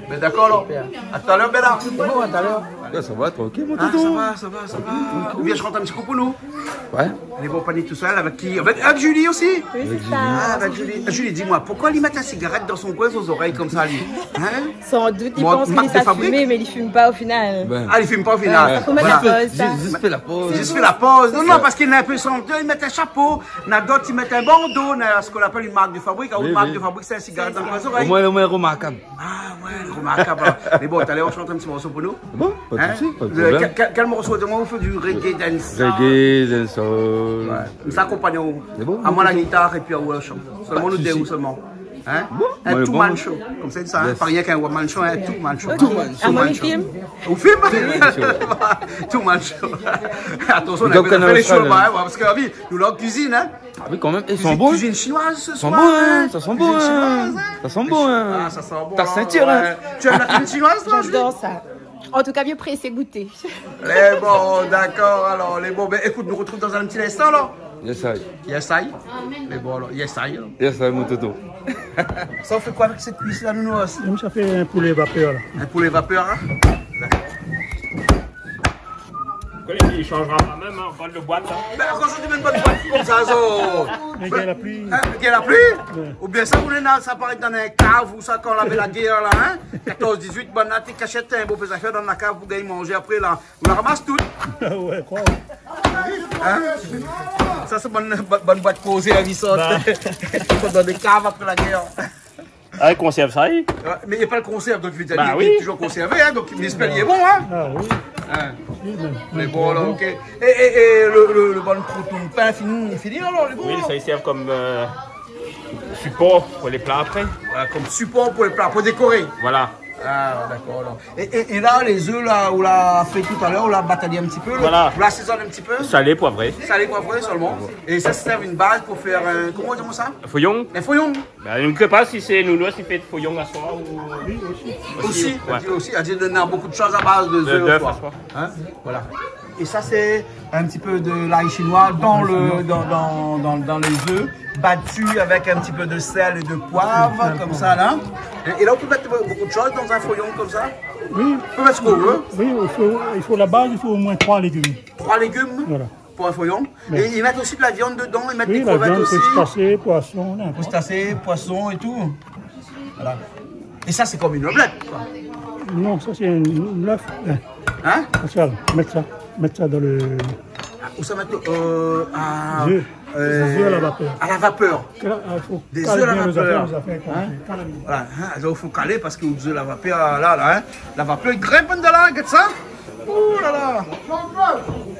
Mé dakor, alor. Super. A talèr, Bernard. Bon, a talèr. Ouais, sa va, trankil, mon toutou. Ah, sa va, sa va, sa va. Ou vien shant in ti kou pou nou ? Ouais. Lé bon, pa ni tousèl, avèk ki ? Avèk, avèk Julie osi ? Oui, sé sa. Ah, avèk Julie. Julie, di amoin, poukoi li mèt in sigarèt dan son koin, son zorèy konmsa, li ? Hein ? San dout, li pans ke li sa fimé, mé li fim pa o final. Mark de fabrique. Ben. Ah, li fim pa o final. Ouais, sa fo mèt la poz, sa. Voilà. Zis, zis fé la poz. Zis fé la poz. Non, non, parske néna in pé shantèr, i mèt in shapo, néna d'ot, i mèt in bando, néna sak i apèl in mark de fabrik. Oui, oui. Out mark de fabrik, sé in sigarèt dan lo zoréy. Sé sa. O moin, o moin romarkab. Ah ouais, romarkab, alor. Mé bon, talèr, ou shant in ti morso pou nou. Bon, pa de sousi, pa de problèm. Hein ? Le, kèl, kèl, kèl morso ? Di amoin, ou fé du reggae dancehall. Reggae, dancehall. Ouais. Sa i akonpagn aou. Sé bon, amoin la gitar épi aou la shant. Solman nou dé, ou solman. Hein ? Bon, in two man show. Konmsa, sa, hein, pa rienk in one man show, in two man show. OK. Two man show. Amoin, mi fim. Ou fim ? Two man show. Two man show. Atansion, nou la fé lé shoz, hein, parske, ah oui, nou la kuizine, hein. Ah oui, kan mèm. Kuizine, kuizine shinoiz se soir, hein. Sa i san bon, hein. Sa i san bon, hein. Sa i san bon, hein. Ah, sa i san bon, hein. T'as senti, hein. Tu aimes la cuisine chinoise, toi, Julie ? J'adore ça. En tout cas, bien pressé goûter. Lé bon, dakor, alor, lé bon. Ben, ékout, nou artrouv dan in ti linstan, alor. Yes, I. Yes, I. Lé bon, alor. Yes, I, alor. Yes, I, mon toutou. Sa, ou fé koi avèk sèt kuis la, Nounours ? Sa fé in poulé vapèr, la. In poulé vapèr, hein ? Dakor. Koné, i shanjra pa mèm, hein, bann boit, hein. Ben, kan sa, ou di bann boit konmsa, sa. Mé gingn la pli. Hein, mé gingn la pli ? Ouais. Oubien sa, ou néna sa, parèy dan in kav, ou sa, kan lavé la guèr, la, hein. Katorz dizuit, bann la té kashèt, hein, bon, fé zafèr dan la kav pou gingn manzé apré, la. Ou la ramas tout. Ouais, koi. Hein ? Sa, sé bann, bann, bann boit kozé, la, i sort. Ba. I sort dan dé kav apré la guèr. Ah, i konsèrv sa, oui. Ouais, mé i fé pa lo konsèrv, donk, i vé dir, li lé toujour konsèrvé, hein, donk, mi èspèr li lé bon, hein. Ah oui. Hein. Oui, mé, mé bon, alor, bon. OK. É, é, é lo, lo, lo bann krouton pin fini, fini, alor, lé bon, alor. Oui, sa, i sèrv konm, euh, sipor pou lé pla apré. Voilà, konm sipor pou lé pla, pou dékoré. Voilà. Ah, dakor, alor. É, é, é la, lé zèf, la, ou la fé talèr, ou la bat ali in ti pé, la. Voilà. Ou la asézone in ti pé. Salé, poivré. Salé, poivré solman. É sa, sa i sèrv in baz pou fé, euh, koman i di sa ? Fouillon. In fouillon. Ben, mi koné pa si sé Nounours i fé fouillon aswar ou... Oui, osi. Osi, ouais. Osi, i di, néna bonpé de shoz a baz de zèf, koi. De, de zèf, koi. Hein ? Voilà. É sa, sé in ti pé de lay shinoi dan lo, dan, dan, dan, dan lé zèf, bati avèk in ti pé de sèl é de poiv, konmsa, la. É, é la, ou pé mèt bonpé de shoz dan in foyon konmsa ? Oui. Ou pé mèt sak ou vé. Oui, i fo, i fo la baz, i fo omoin troi légim. Troi légim ? Voilà. Pou in foyon. Ouais. É i mèt osi de la viann dedan, i mèt dé krevèt osi. Oui, la viann, krustacé, poison, n'inport. Krustacé, poison é tout. Voilà. É sa, sé konm in omelèt, koi. Non, sa, sé in, in lèf. Hein ? Pascal, mèt sa, mèt sa dan le... Ah, ousa mèt, euh, a, euh, dé zèf a la vapèr. A la vapèr. Kal, ah, fo kal bien lé zafèr, lé zafèr, koi. Dé zèf a la vapèr. Hein ? Kal bien. Voilà, hein, alor, fo kalé parske dé zèf a la vapèr, la, la, hein. La vapèr i grinp andan la, gèt sa. Ouh la la.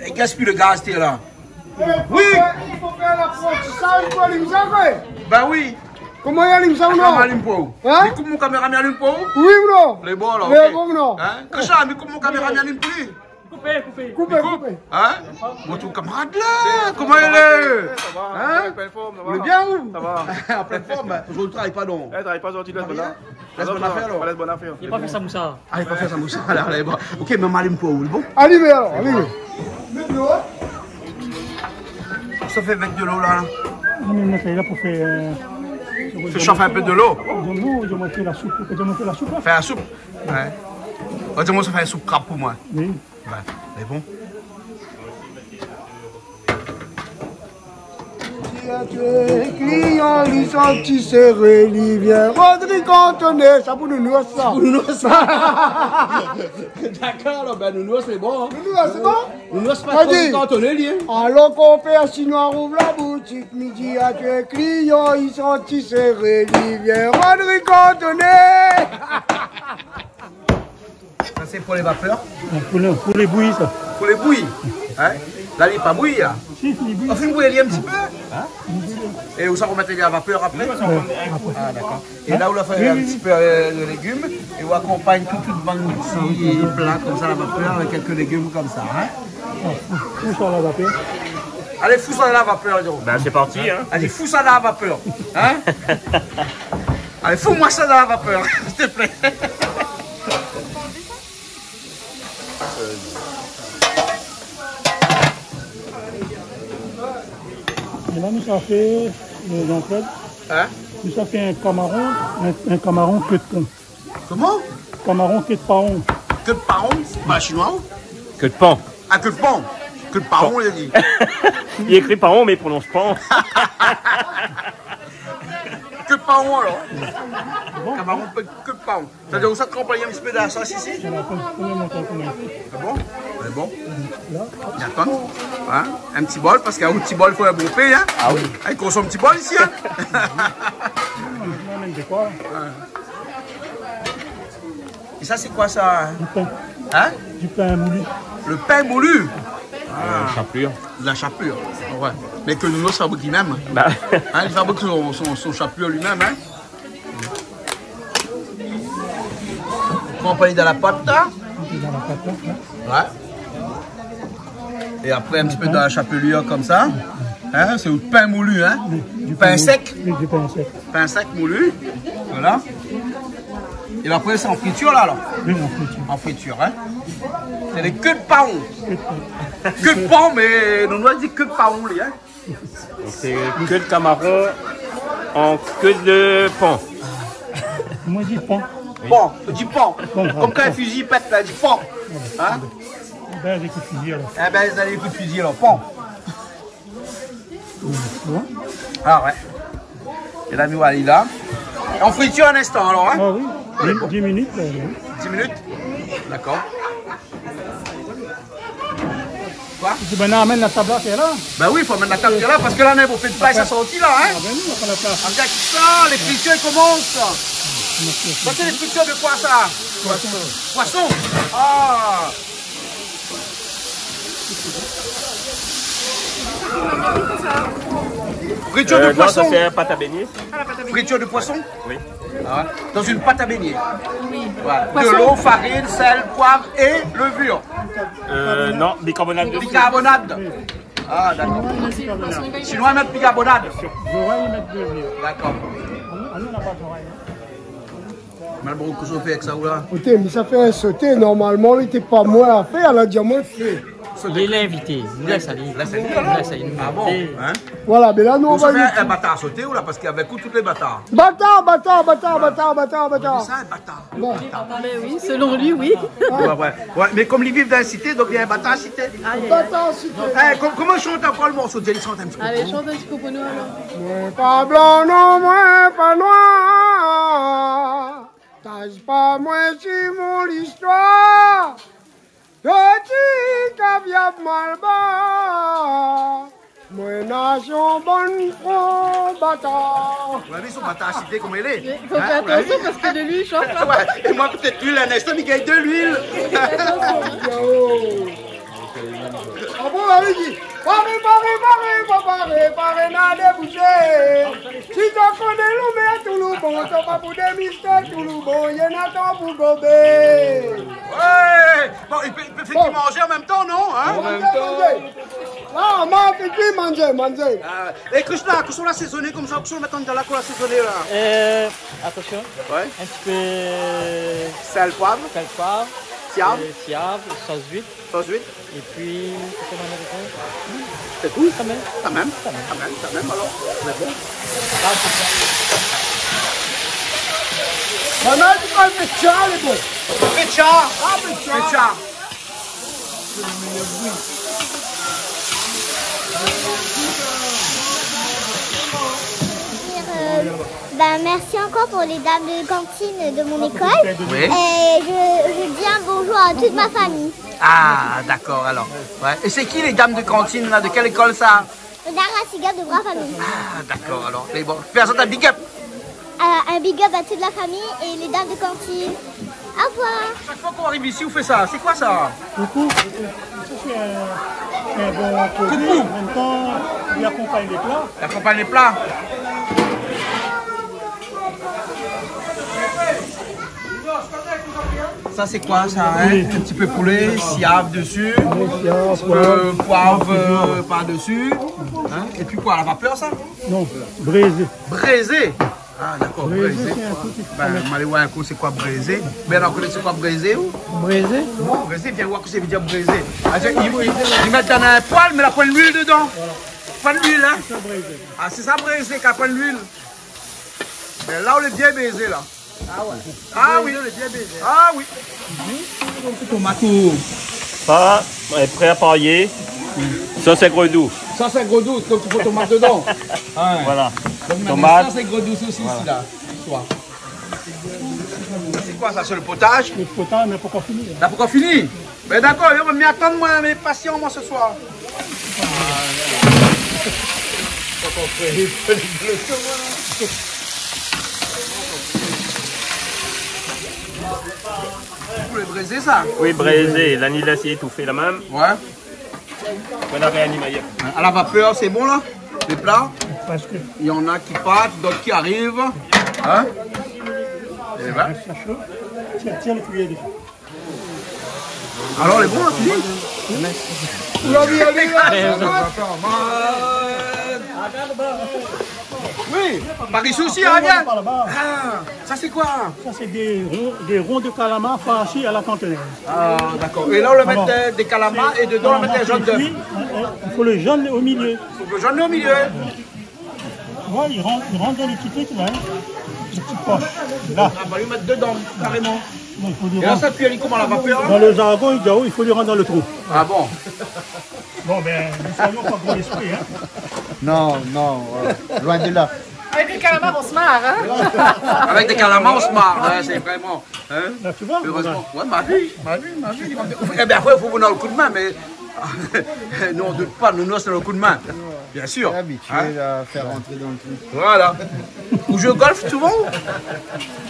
I gaspiy le gaz, té, la. Oui. I fo fé laprantisaz pou alim sa, koi. Ba oui. Koman i alim sa, ou non ? Alim pou ou. Hein ? Mi koup mon kaméra, mi alim pou ou. Oui ou non ? Lé bon, la, lé bon, non ? Hein ? Kosa, mi koup mon kaméra, mi alim pou li. Koupé, koupé. Koupé, koupé. Hein ? Mon ti kamarad la, koman i lé ? Sa va, an plin form, sa va. Hein ? Ou lé bien, ou ? Sa va. An plin form, hein. Zordi ou travay pa, non ? Eh, travay pa zordi, la, bonn afèr. Lès bonn afèr, alor. Lès bonn afèr. Li la pa fé samoussa. Ah, li la pa fé samoussa. Alé, alé, bon. Ok, mé alim pou ou, bon ? Alim, alor, alim. Sa fé avèk de lo, la. Non, mé moin, sa lé la pou fé, euh, fé shof in pé de lo. Non, non, moin fé la soup, moin fé la soup, la. Fé la soup. Ouais. Otroman, sa fé in soup krab pou moin. Oui. Bin, lé bon. Klian, li santi séré, li vien rod rikantoné. Sa pou Nounours, sa. Pou Nounours. Dakor, alor, bin, Nounours, lé bon, hein. Nounours, lé bon ? Nounours, patron rikantoné, li, hein. Alor, konpèr sinoi, rouv la boutik, midi a toué, klian, li santi séré, li vien rod rikantoné. Sa, sé pou lé vapèr. Pou lé, pou lé bouyi, sa. Pou lé bouyi. Hein ? La, li lé pa bouyi, la. Si, si, li bouyi. Ou fine bouyi in ti pé. Hein ? É ou sa romèt ali a la vapèr apré ? Ouais, apré. Ah, dakor. É la, ou la fé in ti pé, euh, de légim. É ou akonpagn tout, tout bann ti pla konmsa, la vapèr, avèk kèk légim konmsa, hein ? Ah, fou, fou sa la vapèr. Alé, fou sa la vapèr, Jérôme. Bin, sé parti, hein. Alé, fou sa la vapèr. Hein ? Alé, fou amoin sa dan la vapèr, s'il te plaît. É la, nou sa fé, euh, Jean-Claude, hein ? Nou sa fé in kamaron, in, in kamaron ke de pon. Koman ? Kamaron ke de paon. Ke de paon ? Ba, sinoi, ou ? Ke de pan. Ah, ke de pan. Ke de paon, li la di. Li ékri paon, mé li prononc pan. Ke de paon, alor. Bon. Kamaron ke, ke de paon. Sa vé dir ou sa tranp in ti pé dan la sos isi ? Voilà, pou, pou montr koman i fé. Ah bon ? Lé bon. La. Atann. Hein ? In ti bol, parske in ti bol, fo in bon pé, hein ? Ah oui. Ah, i konsom ti bol isi, hein ? Non, non, mé sé koi ? Ouais. É sa, sé koi sa ? Du pain. Hein ? Du pain moulu. Le pain moulu. Ah. Euh, chapelure. La chapelure. Ouais. Mé ke Nounours i fabrik li mèm. Ba. Hein, li fabrik son, son, son chapelure li mèm, hein. Ou pran in pé dan la pat, la. In pé dan la pat, la, ouais. Ouais. É apré, in ti pé dan la chapelure konmsa. Hein, sé le pain moulu, hein. Oui, du pain sec. Oui, du pain sec. Pain sec moulu. Voilà. É apré, sé an fritir, la, alor ? Oui, an fritir. An fritir, hein. Sé lé ke de paon. Ke de paon. Ke de pan, mé nou, nou la di ke de paon, li, hein. Donk sé ke de kamaron an ke de pan. Moin, mi di pan. Pan, di pan. Pan, pan. Konm kan in fizi i pèt, la, di pan. Hein ? Bin, avèk le fizi, alor. Eh bin, zot i ékout fizi, alor. Pan. Bon. Ah ouais. É la, nou va alé la. An fritir in instan, alor, hein ? Ah oui. Alé, bon. Dix minutes, la, oui. Dix minutes ? Dakor. Koi ? Ou di, bin, amenn la tab la, sé la. Bin oui, fo amenn la tab la, parske la, nou na bonpé de plas a sorti la, hein. Ah bin oui, na pa la plas. Gard sa, lé fritir i komans. Sa, sé lé fritir de koi, sa ? Poison. Poison. Ah. Fritir de poison. Euh, non, sa, sé in pat a bégné. Fritir de poison ? Oui. Ah, dan in pat a bégné. Oui. Voilà. Poison. De lo, farine, sèl, poiv é levure. Euh, non, bicarbonate de soude. Bicarbonate. Ah, dakor. Sinoi, i mèt bicarbonate. Dakor. Malboro, kosa ou fé avèk sa, ou la ? Ékout, mi sa fé in soté. Normalman, li té pa moin a fé, la di amoin fé. Li lé invité. Nou lès ali. Lès ali. Nou lès ali. Ah bon, hein ? Voilà, mé la, nou, nou va fé in batar soté, ou la, parske avèk ou, tout lé batar. Batar, batar, batar, batar, batar, batar. Sa, in batar. Bon. Batar. Mé oui, selon li, oui. Ouais, ouais. Ouais, mé kom li viv dan la sité, donk li lé in batar sité. Allez. Batar sité. Eh, kom-, koman i shant ankor le morso ? Di ali, shant in ti pé pou nou. Allez, shant in ti pé pou nou, alor. Moin pa blan, non, moin pa noir. Taz pa moin si mon listoir. Pti kaviar malbar, moin nasion bann gro batar. Ou la vi son batar sité koman li lé ? Mé fo fé atansion parske de li i shant, hein. Ouais, é moin, pétèt luil, in instan, mi gingn de luil. Fé atansion, hein. Ah bon, la vi di, paré, paré, paré, paré, paré, na déboushé. Si ou koné lo mèr Touloubon, ou pa pou démisté Touloubon, néna tan pou gobé. Ouais. Bon, i pé, i pé fé ki manzé an mèm tan, non, hein ? An mèm tan. Ah, manzé, ki manzé, manzé. Ah, é Krishna, kosa ou la asézoné konmsa, kosa ou la mèt andan la, kosa ou la asézoné la ? Euh, atansion. Ouais. In ti pé sèl, poiv. Sèl, poiv. Siav. Euh, siav, sos huit. Sos huit. É pi, kosa nou la mèt ankor ? Sé tou ? Sa mèm. Sa mèm. Sa mèm. Sa mèm, sa mèm, alor. Mé bon. La, sé sa. Bann-la i di pa pétcha, lé bon. Pétcha. Ah, pétcha. Pétcha. Euh, ben, merci encore pour les dames de cantine de mon école. Oui. Et je, je dis un bonjour à toute ma famille. Ah, d'accord, alors. Ouais. Et c'est qui les dames de cantine, là ? De quelle école, ça ? Lara Siga de Bras Famille. Ah, d'accord, alors. C'est bon. Fé sa, in big up. Euh, un big up à toute la famille et les dames de cantine. Au revoir. Chaque fois qu'on arrive ici, on fait ça. C'est quoi ça ? Coucou. Ça, c'est un, un bon produit. Coucou. En même temps, il accompagne les plats. Il accompagne les plats. Ça, c'est quoi, ça, hein ? Oui. Un petit peu poulet, siav dessus, oui, siav, un petit peu poivre, poivre, euh, par-dessus. Hein ? Et puis quoi, à la vapeur, ça ? Non, braisé. Braisé ? Ah, d'accord, braisé. Braisé, c'est un tout petit peu. Ben, ma alé oir in kou, sé koi braisé ? Ben, ou koné sé koi braisé, ou ? Braisé ? Non, braisé, vien oir kosa i vé dir braisé. Ah, i, i, i mèt dann in poêl, mé la poin luil dedan. Voilà. Poin luil, hein ? C'est ça, braisé. Ah, sé sa, braisé, k'i na poin luil. Ben la, ou lé bien braisé, la. Ah ouais. Ah oui. Tomat. Sa, ouais, pré a parié. Sa, sé grodou. Sa, sé grodou, donk i fo tomat dedan. Ouais. Voilà. Donk, tomat. Sa, sé grodou sosis, la. Voilà. Sé koi sa, sé le potaj ? Le potaj, mé pankor fini, hein. La pankor fini ? Ben dakor, mi atann, moin, mé pasian, moin, se soir. Poulé brézé, sa ? Oui, brézé. La ni lès étoufé la mèm. Ouais. Voilà, réanimé. À la vapeur, c'est bon, là ? Les plats ? Presque. Il y en a qui partent, d'autres qui arrivent. Hein ? Et ben. Reste à chaud. Tiens, tiens le cuillère déjà. Alors, lé bon, la, tu dis ? Vous l'avez allé, là, ça va pas mal. Oui, par ici aussi, hein, bien. Par là-bas. Ah, ça, c'est quoi ? Ça, c'est des ronds, des ronds de calamar farcis à la cantonaise. Ah, d'accord. Et là, on va mettre, euh, des calamars et dedans, on va mettre un jaune d'œuf. Alors, normalement, c'est cuit, hein, hein, il faut le jaune au milieu. Faut que le jaune au milieu. Ouais, il rentre, il rentre dans le petit truc, là, hein. Le petit poche. Là. Ah, bah, il va mettre dedans, carrément. Non, il faut lui rentrer. Et là, ça cuit comment, à la vapeur, là ? Dans le jargon, il dit, ah oui, il faut lui rentrer dans le trou. Ah bon ? Bon, ben, ne soyons pas gros d'esprit, hein. Non, non, euh, loin de là. Avec des calamars, on se marre, hein. Avec des calamars, on se marre, hein, c'est vraiment. Hein ? Là, tu vois, heureusement. Voilà. Ouais, ma vie, ma vie, ma vie. Eh ben, après, il faut vous donner le coup de main, mais nous, on doute pas, nous, nous, c'est le coup de main. Bien sûr. T'es habitué, hein, à faire rentrer dans le truc. Voilà. Vous jouez au golf souvent ?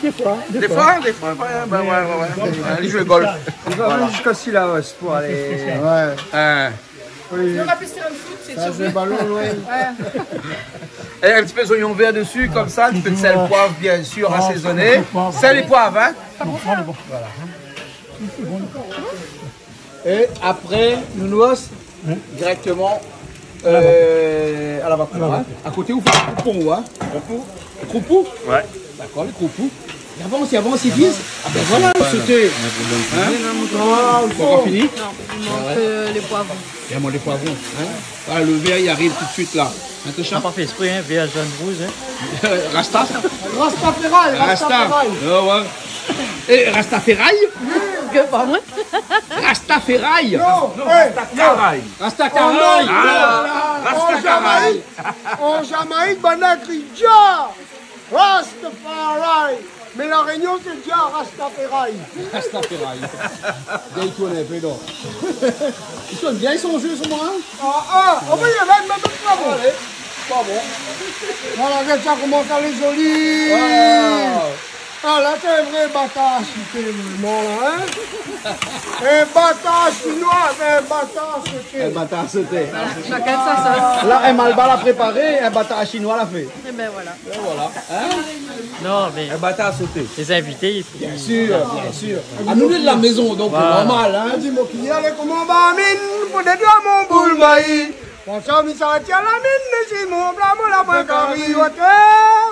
Des fois, des fois. Des fois, des fois, ouais, bah, ouais, ouais, ouais. Allez jouer au golf. Voilà. On va aller jusqu'à Cilaos pour aller. Ouais. Hein. Oui. Sinon, on va plus sur le foot, c'est sûr. Ça, c'est ballon, ouais. Ouais. Et un petit peu d'oignon vert dessus, comme ça, un petit peu de sel, poivre, bien sûr, assaisonné. Sel et poivre, hein ? Pas trop fort. Voilà. Et après, Nounours, directement, euh, à la vapeur, hein. À côté, ou fé le croupon, hein. Croupon. Croupon ? Ouais. D'accord, le croupon. Avans, i avans, i vis. Ah ben voilà, voilà, sauté. Hein ? Ah, pankor fini ? Non, il manque, euh, les poivrons. Il manque les poivrons, hein ? Voilà, le verre, il arrive tout de suite là. Hein, Tasha ? Na pa fé ésprè, hein, verre jaune rouge, hein. Rasta. Rasta Ferraille, Rasta. Rasta Ferraille. Ah ouais. Eh, Rasta Ferraille ? Ke pa moin. Rasta Ferraille. Non, non, eh, Rasta Ferraille. Rasta Ferraille. Ah, Rasta Ferraille. En Jamaïque, en Jamaïque, banna i kri Jah. Rastafari. Mé La Rényon, sé Jah Rastafari. Rastafari. Bien, i tourn in pé, non ? I tourn bien, i son jeu, son moin, hein ? Ah, ah, oh oui, la mèm, mèm, mèm, bravo. Allez. Bravo. Voilà, regard sa, koman sa lé zoli. Wow. Ah, la, sé in vré batar, si té, vréman, la, hein ? In batar sinoi, in batar sauté. In batar sauté. Voilà, chacun sa sauce. La, in malbar la préparé, in batar sinoi la fé. Eh ben voilà. Et voilà. Hein ? Non, mais... In batar sauté. Les invités, il faut... Bien sûr, bien sûr. Ah, nou lé de la maison, donc c'est normal, hein. Di moin ki alé koman ba mine, pou détwir mon boul mayi. Mon sami sa tien la mine, si mon bla, mon la, mon kari, oté,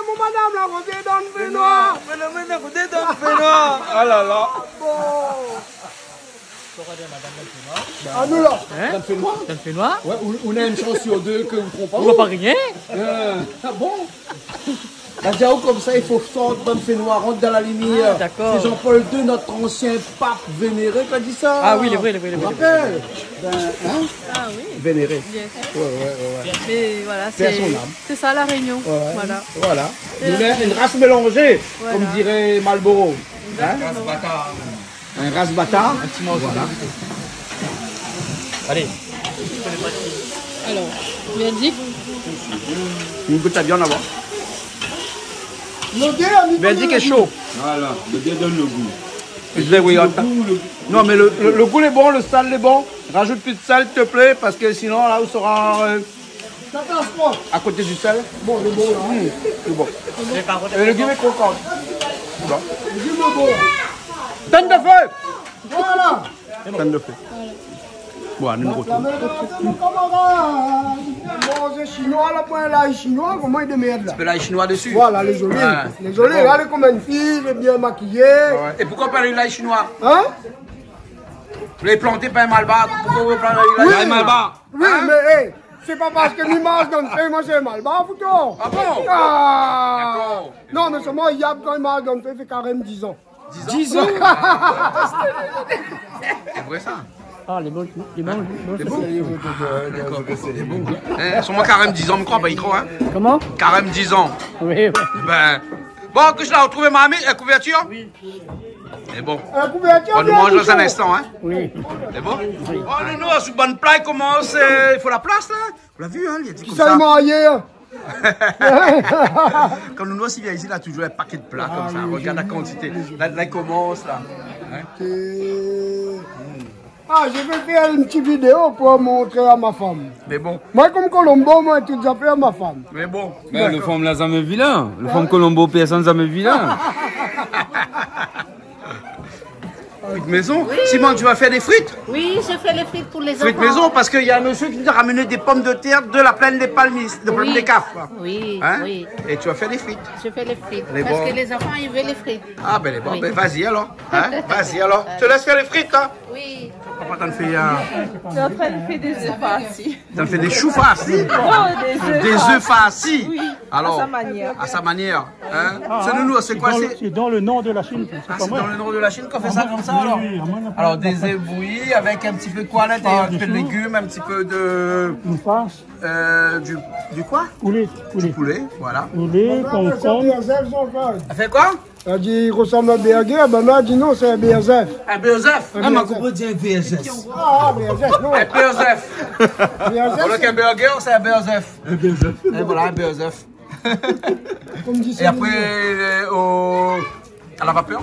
mon madam la, koté dan fénoir. Fénomèn, koté dan fénoir. Ah là là. Bon. Ah, nou la. Hein ? Dan fénoir ? Dan fénoir ? Ouais, ou, ou na in shans sur deux ke ou tronp pa. Ou voi pa rien ? Euh, ah bon ? La di aou konmsa, i fo sort dan fénoir, rant dan la limièr. Ah, d'accord. Sé Jean-Paul deux, notre ancien pape vénéré, ki la di sa. Ah oui, lé vré, lé vré, lé vré. Ou rapèl ? Ben, hein ? Ah oui. Vénéré. Bien sûr. Ouais, ouais, ouais, ouais. Mais voilà, c'est, c'est ça, La Rényon. Paix à son âme. Ouais, voilà. Voilà. Une, une race mélangée, comme dirait Marlboro. Voilà. Hein ? Exactement. In ras batar. In ti morso. Voilà. Alé. Alors, Verdict. Mi gout la viann avan. Verdict lé sho. Voilà, le gars donne le goût. Je vais, oui, attends. Le goût, le goût. Non, mais le, le, le goût lé bon, le sel lé bon. Rajoute plus de sel, s'il te plaît, parce que sinon, là, on sera, euh, Catastrophe. À côté du sel. Bon, lé bon, la. Mm, lé bon. Les carottes. Et le légume est croquant. Bon. Lé légume lé bon, la. Tonn de fé. Voilà. Tonn de fé. Voilà. Bon, nou rotrouv. La, la, la, la, la, la, la. Bon, sé sinoi, la, poin lay sinoi, koman i démèrd, la ? Ti pé lay sinoi dési. Voilà, lé zoli. Ouais. Lé zoli, bon. Regard koman in fiy, lé bien makiyé. Ouais. É poukoué pa lay sinoi ? Hein ? Lé planté pa in malbar, poukoué pa lay, lay malbar ? Oui. Hein ? Oui, mé, é, sé pa parske mi marsh dan fé, moin sé malbar, fouto. Ah bon ? Ah. D'accord. Non, mé solman, yab, kan i marsh dan fé, i fé karèm dizan. Dizan ? Dizan ? Sé vré sa ? Ah, lé bon, lé bon, lé bon, lé bon. D'accord. Lé bon. Hein, solman karèm dizan, mi kroi pa, i kroi, hein ? Koman ? Karèm dizan. Oui, oui. Ben, bon, ke mi la rotrouv marmit, la kouvertir ? Oui. Lé bon. La kouvertir, nou manz dan in instan, hein ? Oui. Lé bon ? Oui. Oh, nou, nou, sou bann pla i komans, euh, i fo la plas, la. Ou la vi, hein, li la di konmsa. Kisa i manz, hein ? Kan nou, nou osi vien isi, la toujour in paké de pla konmsa. Ah oui, oui. Regard la kantité. La, la, i komans, la. Hein ? Ok. Ah, je vais faire une petite vidéo pour montrer à ma femme. Mé bon. Moin, konm Colombo, moin, tout zafèr, ma femme. Mé bon. Mé lo fanm la zamé vi la. Lo fanm Colombo, pèrsone zamé vi la. Frites maison. Oui. Simone, tu vas faire des frites ? Oui, je fais les frites pour les enfants. Frites maison, parce qu'il y a un monsieur qui nous a ramené des pommes de terre de la plaine des Palmistes, de plaine des Cafres. Oui, oui. Hein ? Et tu vas faire des frites. Je fais les frites. Parce que les enfants, ils veulent les frites. Ah ben, lé bon. Oui. Ben, vas-y alors. Hein ? Vas-y alors. Je te laisse faire les frites, hein ? Oui. Papa, t'en fais, euh... Je suis en train de faire des œufs farcis. T'en fais des choux farcis ? Oh, des œufs farcis. Des œufs farcis. Oui, à sa manière. Alors, à sa manière, hein ? Ah, c'est, nous, nous, c'est quoi, c'est dans le, c'est dans le nord de la Chine, c'est pas moi. Ah, c'est dans le nord de la Chine qu'on fait ça comme ça, alors ? Ah, oui, oui, à moi, non. Alors, des œufs bouillis avec un petit peu de quoi à l'intérieur ? Ah, des choux. Un petit peu de légumes, un petit peu de... Une farce. Euh, du, du quoi ? Poulet, poulet. Du poulet, voilà. Poulet, concombre. Sa fé koi ? La di, i resanm a burger, banna la di non, sé in B S F. In B S F ? In B S F. Ah, ma konpran di in V S S. Ah, ah, B S F, non. In B S F. B S F, voilà, sé in burger, sé in B S F. In B S F. Et voilà, in B S F. Konm di... Et après, euh, au, à la vapeur ?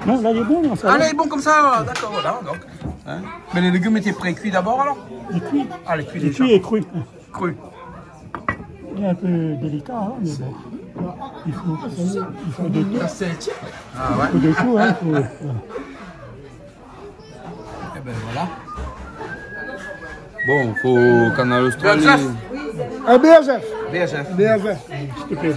Non, la, lé bon, non, sa va. Ah, lé bon konmsa, d'accord, voilà, donc, hein. Mais les légumes étaient pré-cuits d'abord, alors ? Lé kui. Ah, lé kui déjà. Lé kui é kru. Cru. Il est un peu délicat, hein, mais bon. Il faut, il faut de tout. Ah ouais. Il faut de tout, hein, faut, voilà. Eh ben voilà. Bon, fo Kanal Austral. B S F. Ah, B S F. B S F. B S F. S'il te plaît.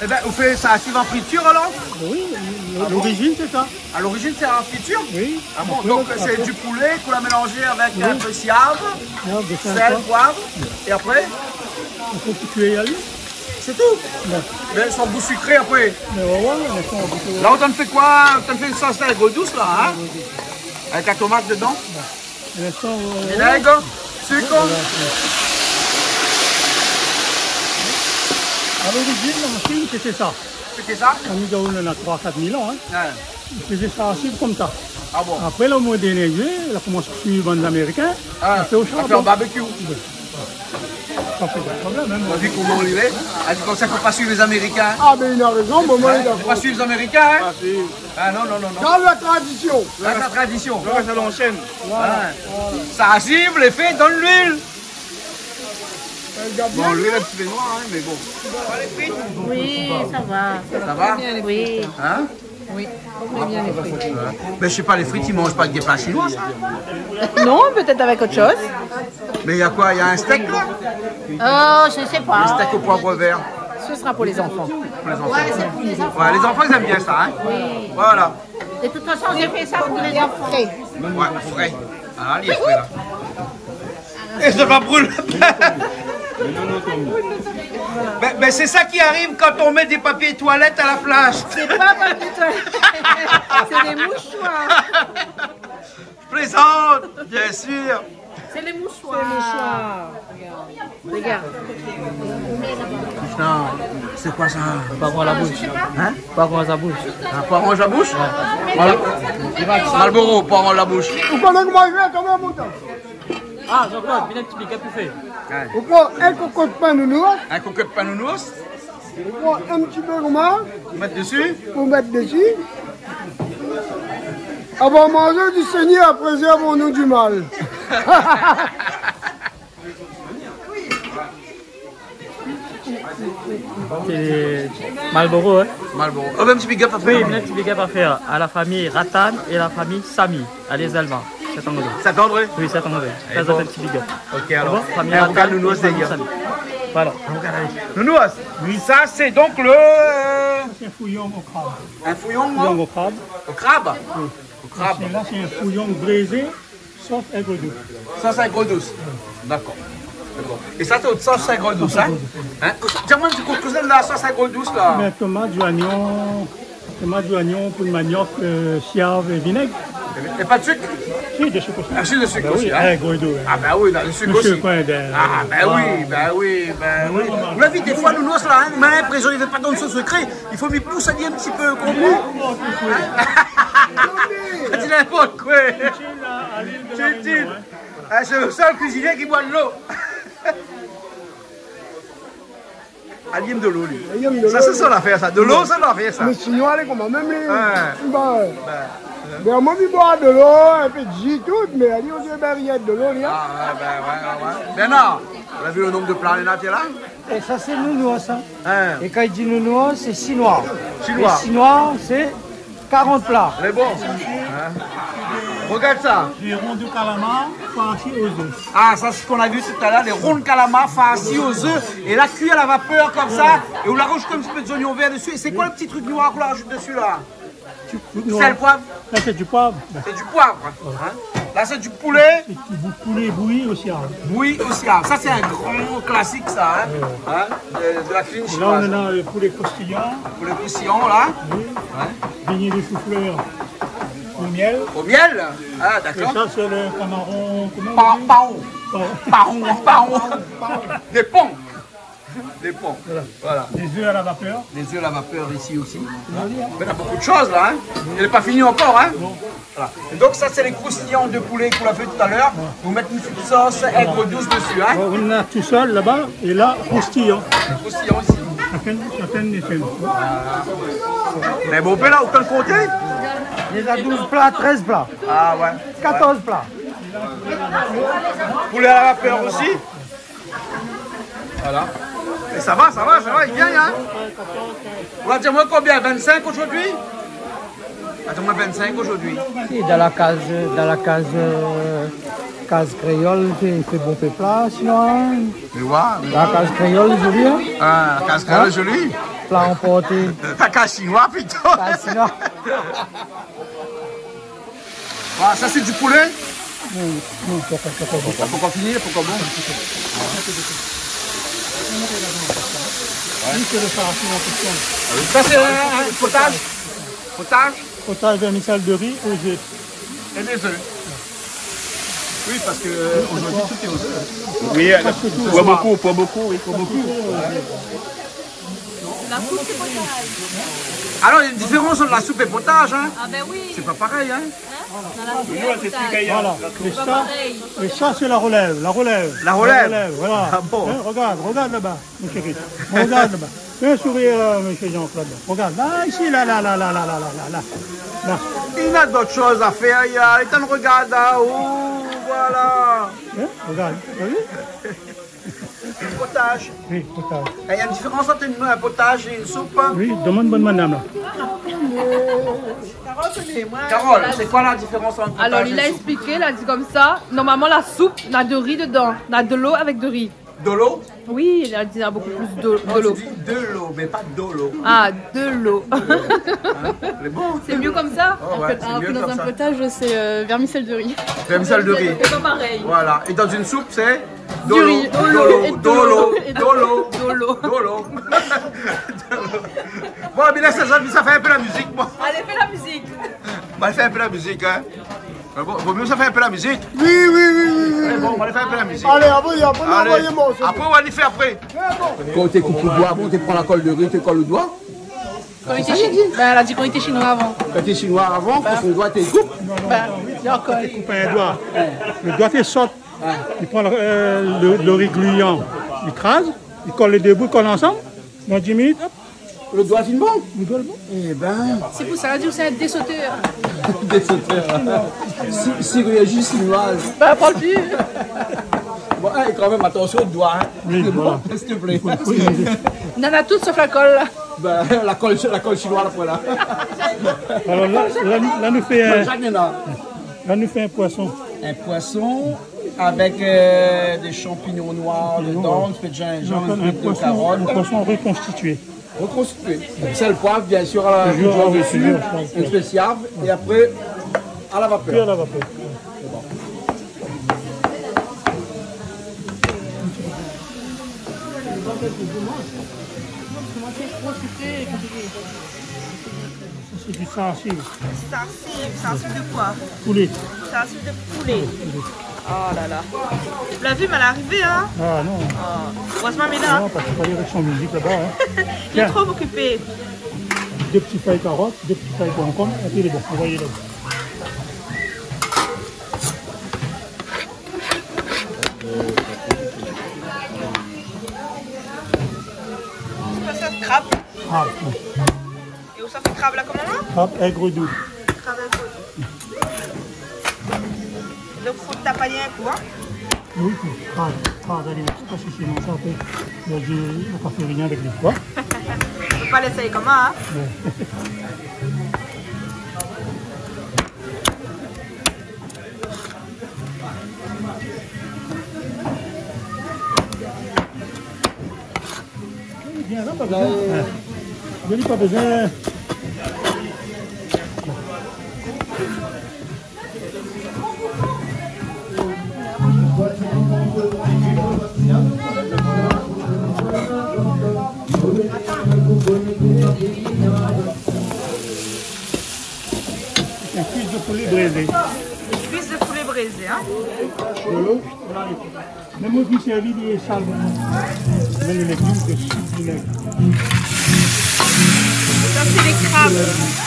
Ébin, ou fé sa asiv an fritir alor ? Oui, l'origine c'est ça. A, lorizine sé an fritir ? Oui. A bon, donk sé du poulé k'ou la mélanzé avèk in pé siav, sèl, poiv, é apré ? Ou fé kui ali. Sé tou ? Mé son gou sikré apré. Mé ouais, ouais, mé sa, on peut... La ou tann fé koi ? Ou tann fé in sos lay gro dous la, in ? Avèk la tomat dedan. Vinèg, sik. A lorizine, an Shin, sété sa. Sété sa ? Kan nou néna troi, kat mil an, in. Ouais. I fézé sa asiv konmsa. A bon ? Apré, la, o moin dèrnié, la komans suiv bann Amérikin, la fé o sharbon. Barbecue. Ouais. Sa fé pa de problèm, in. Ou la vi koman li lé ? Li di konmsa fo pa suiv lé Amérikin. A, bin, li na rézon, moman, li la... Fo pa suiv lé Amérikin, in. A, non, non, non, non. Gard la tradision. Gard la tradision. Sa, sa, sa, sa, sa. Voilà. Sa asiv lé fé dan luil. Bon, luil in ti pé noir, in, mé bon. Oui, sa va. Sa va ? Oui. In ? Oui, très bien les frites. Ouais. Mé mi koné pa, lé frit i manz pa avèk dé pla shinoi, sa ? Non, peut-être avec autre chose. Mé néna koi ? Néna in stèk la ? Euh, je sais pas. In stèk o poiv vèr. Ce sera pour les enfants. Pou lé zanfan. Ouais, sé pou lé zanfan. Ouais, lé zanfan i zèm bien sa, in ? Oui. Voilà. De toute façon, j'ai fait ça pour les enfants. Ouais, fré. A, li lé fré la. É sa va bril. Bin, bin, sé sa ki ariv kan ou mèt dé papié toilèt a la plas. C'est pas papier toilette. C'est des mouchoirs. Mi plézant, bien sir. C'est les mouchoirs. C'est les mouchoirs. Regarde. Regarde. Putain, sé koi sa ? Poiv a la boush. In ? Poiv a la boush. A, poiv a la boush ? Ouais. Mal-, Malboro, poiv a la boush. Ou koné koman i fé, kan mèm, mon tan ? A, Jean-Claude, vien in ti big up pou fé. Ouais. Ou pran in kokot pin nounours. In kokot pin nounours. Ou pran in ti pé konmsa. Mèt dési. Pou mèt dési. Avan manzé, di Seigneur, préserve-nous du mal. Sé Malboro, in ? Malboro. Oh, in ti big up a fé. Oui, in ti big up a fé a la fami Rattan é la fami Samy, a Lé Zèlvan, Saint-André. Saint-André ? Oui, Saint-André. É bon. Sa, in ti big up. Ok, alor. Bon, fami Rattan é fami Samy. Voilà. Alé, gard ali. Nounours, oui, sa sé donk le... Sé in fouyon o krab. In fouyon, non ? Fouyon o krab. O krab ? Oui. O krab. Sé, la, sé in fouyon brézé. Sos èg dous. Sos èg dous. Dakor. Dakor. É sa, sé out sos èg dous, in ? In ? Di amoin in ti kou, kosa la sos èg dous la ? Bin, tomat, zoignon, tomat, zoignon, poud maniok, euh, siav é vinèg. É pa de sik ? Si, de sik osi. A, si, de sik osi, in. A bin oui, èg dous, in. A bin oui, la, de sik osi. Mésyé Coindin. A bin oui, bin oui, bin oui. Ou la vi, défoi, Nounours la, in, mé linprésion li vé pa donn son sekré. I fo mi pous ali in ti pé, konpran ? Di ninport koi. Tchitchine. A, sé le sèl kuizinié ki boir de lo. Ali i èm de lo, li. Li èm de lo, li. Sa sé son afèr, sa. De lo, sé son afèr, sa. Mé shinoi lé koman mèm, li. Ouais. Bin, bin, moin mi boir de lo, in pé de ji, tout, mé ali, on diré, bin, rienk de lo, li, in. A ouais, bin ouais, ouais, ouais. Bernard, ou la vi le nonb de pla néna la ? É sa, sé nounours, in. In. É kan i di nounours, sé shinoi. Shinoi. É shinoi, sé karant pla. Lé bon. In. Regard sa. Des ronds de calamar farcis aux œufs. A, sa, sé sak nou la vi talèr, lé ronds de kalamar farcis aux œufs. É la kui a la vapèr konmsa. É ou la razout in ti pé de zoignon vèr dési. É sé koi le ti truk noir k'ou la razout dési la ? Sèl, poiv ? Sa, sé du poiv. Sé du poiv, in. La, sé du poulé. Sé du poulé bouyi o siav. Bouyi o siav. Sa, sé in gran klasik, sa, in. Ouais. In, de, de la kuizine shinoiz. La, nou néna le poulé kroustiyan. Poulé kroustiyan, la. Oui. Ouais. Bégné de chou-fleur au miel. Au miel ? A, dakor. É sa, sé le kamaron, koman i di ? Pa-, paon. Paon. Paon, paon. Dé pon. Dé pon. Voilà. Voilà. Des œufs à la vapeur. Des œufs à la vapeur isi osi. Mé néna bonpé de shoz la, in. Lé pa fini ankor, in. Non. Voilà. É donk sa, sé lé kroustiyan de poulé k'ou la vi talèr. Ou mèt in ti sos èg dous dési, in. Bon, nou néna tousèl laba, é la, kroustiyan. Kroustiyan isi. Shakinn, shakinn i fé. Mé bon, ou pé la, ou pé konté ? Déza douz pla, trèz pla. A ouais. Katorz pla. Poulé a la vapèr osi. Voilà. É sa va, sa va, sa va, i vien, in. Ou la di amoin konbien ? Vinn-sink zordi ? Ou la di amoin vinn-sink zordi. É dan la kaz, dan la kaz, euh, kaz kréol, i fé, i fé bonpé pla, sinon, in. Mé ouais, mé ouais. La kaz kréol, zoli, in. A, la kaz kréol, zoli. Pla anporté. Kaka shinoi, pito. Kaka shinoi. Voilà, sa sé di poulé. Non, non, poko, poko bon. Pankor fini, pankor bon. Sa sé in, in potaz. Potaz. Potaz vèrmisèl de ri o zé. É dé zé. Oui, parske, euh, zordi tout lé o zé. Oui, euh, pou bokou, pou bokou, oui, pou bokou. La soup, sé potaz. Alor, néna in diférans ant la soup é potaz, in. Ah ben oui. Sé pa parèy, in. In ? Dan la soup, sé potaz. Voilà. Sé pa parèy. É sa, é sa, sé la relèv, la relèv. La relèv. La relèv, voilà. Ah bon ? In, rogard, rogard laba, mon shéri. Rogard laba. Fé in sourir, euh, mésyé Jean-Claude. Rogard. La, isi, la, la. La. Néna dot shoz a fèr, néna, lé tan rogard, a, o, voilà. In ? Rogard. Ou la vi ? Potaz. Oui, potaz. É néna in diférans ant in, in potaz é in soup, in ? Oui, domann bann madam la. Carole, sé koi la diférans ant potaz é soup ? Alor, li la èspliké, la di konmsa, normalman, la soup, na de ri dedan, na de lo avèk de ri. Dolo ? Oui, la di na bokou plis de, non, dolo. Tu dis de l'eau, mais pas dolo. Ah, de l'eau. In ? Lé bon. Sé myé konmsa ? Oh ouais, sé myé konmsa. An fèt, dan in potaz, sé, euh, vèrmisèl de ri. Vèrmisèl de ri. Sé pa parèy. Voilà. É dan in soup, sé ? Du riz. Dolo, dolo, dolo, dolo. Dolo. Bon, mi lès sa, sa fé in pé la mizik, bon. Alé, fé la mizik. Bon, fé in pé la mizik, in. Mé bon, vo myé sa fé in pé la mizik. Oui, oui, oui, oui, oui. Alé, bon, nou va fé in pé la mizik. Alé, apré, apré, nou anvoy in morso. Apré, nou va fé apré. Kan ou té koup lo doi, bon, ou té pran la kol de ri, ou té kol lo doi. Kan li té shi-, ben, la di kan li té shinoi avan. Kan té shinoi avan, kan son doi té koup. Ben, dakor. Té koup in doi. Lo doi té sot. Li pran, euh, lo, lo ri gliyan, li kraz, li kol lé dé bout, li kol ansanm. Dan dis minit, hop. Lo doi fine bon. Lo doi lé bon. Eh ben. Sé pou sa la di ou sé in désotèr. Désotèr. Si, si, oui, zis in baz. Ben, pran pli. Bon, eh, kan mèm, atansion o doi, in. Oui, voilà. Bon, s'il te plaît. Oui, oui. Nana tout sof la kol. Ben, la kol, la kol shinoi, la, voilà. Alor la, la, la, nou fé in, Jacques Nena. La, nou fé in poison. In poison avèk, euh, dé shanpignon noir dedan, in pé de jinjanm, in pé de karot. Non, in poison, in poison rekonstitié. Rekonstitié. Sèl, poiv, bien sir, a la, toujours, toujours, toujours, in spésial, é apré, a la vapèr. Puis à la vapeur. Sé bon. Sa, sé di sarsiv. Sarsiv, sarsiv de koi ? Poulé. Sarsiv de poulé. Poulé. Oh la la. Ou la vi, mé èl la arivé, in ? Ah non. Oh. Erèzman mi lé la. Non, parske fo alé avèk son mizik laba, in. Li lé tro okipé. Dé ti fèy karot, dé ti fèy konkonm, épi lé bon. Anvoy la. Sé koi sa, krab ? Krab, oui. É ou sa fé krab la koman la ? Krab èg dou. Krab èg dou. Donk fo tap ali in kou, in ? Oui, fo pa, pa alé in kou, parske sinon sa apré, la di, ou la pa fé rien avèk li, koi. Fo pa lès ali koman, in ? Ouais. Bien, la, pa bezoin. Bien, pa bezoin. In kuis de poulé brézé. Kuis de poulé brézé, in. Dolo. Mé moin mi sèrvi de sal, moin. Mé lé légim, de sup, vinèg. Sa sé lé krab.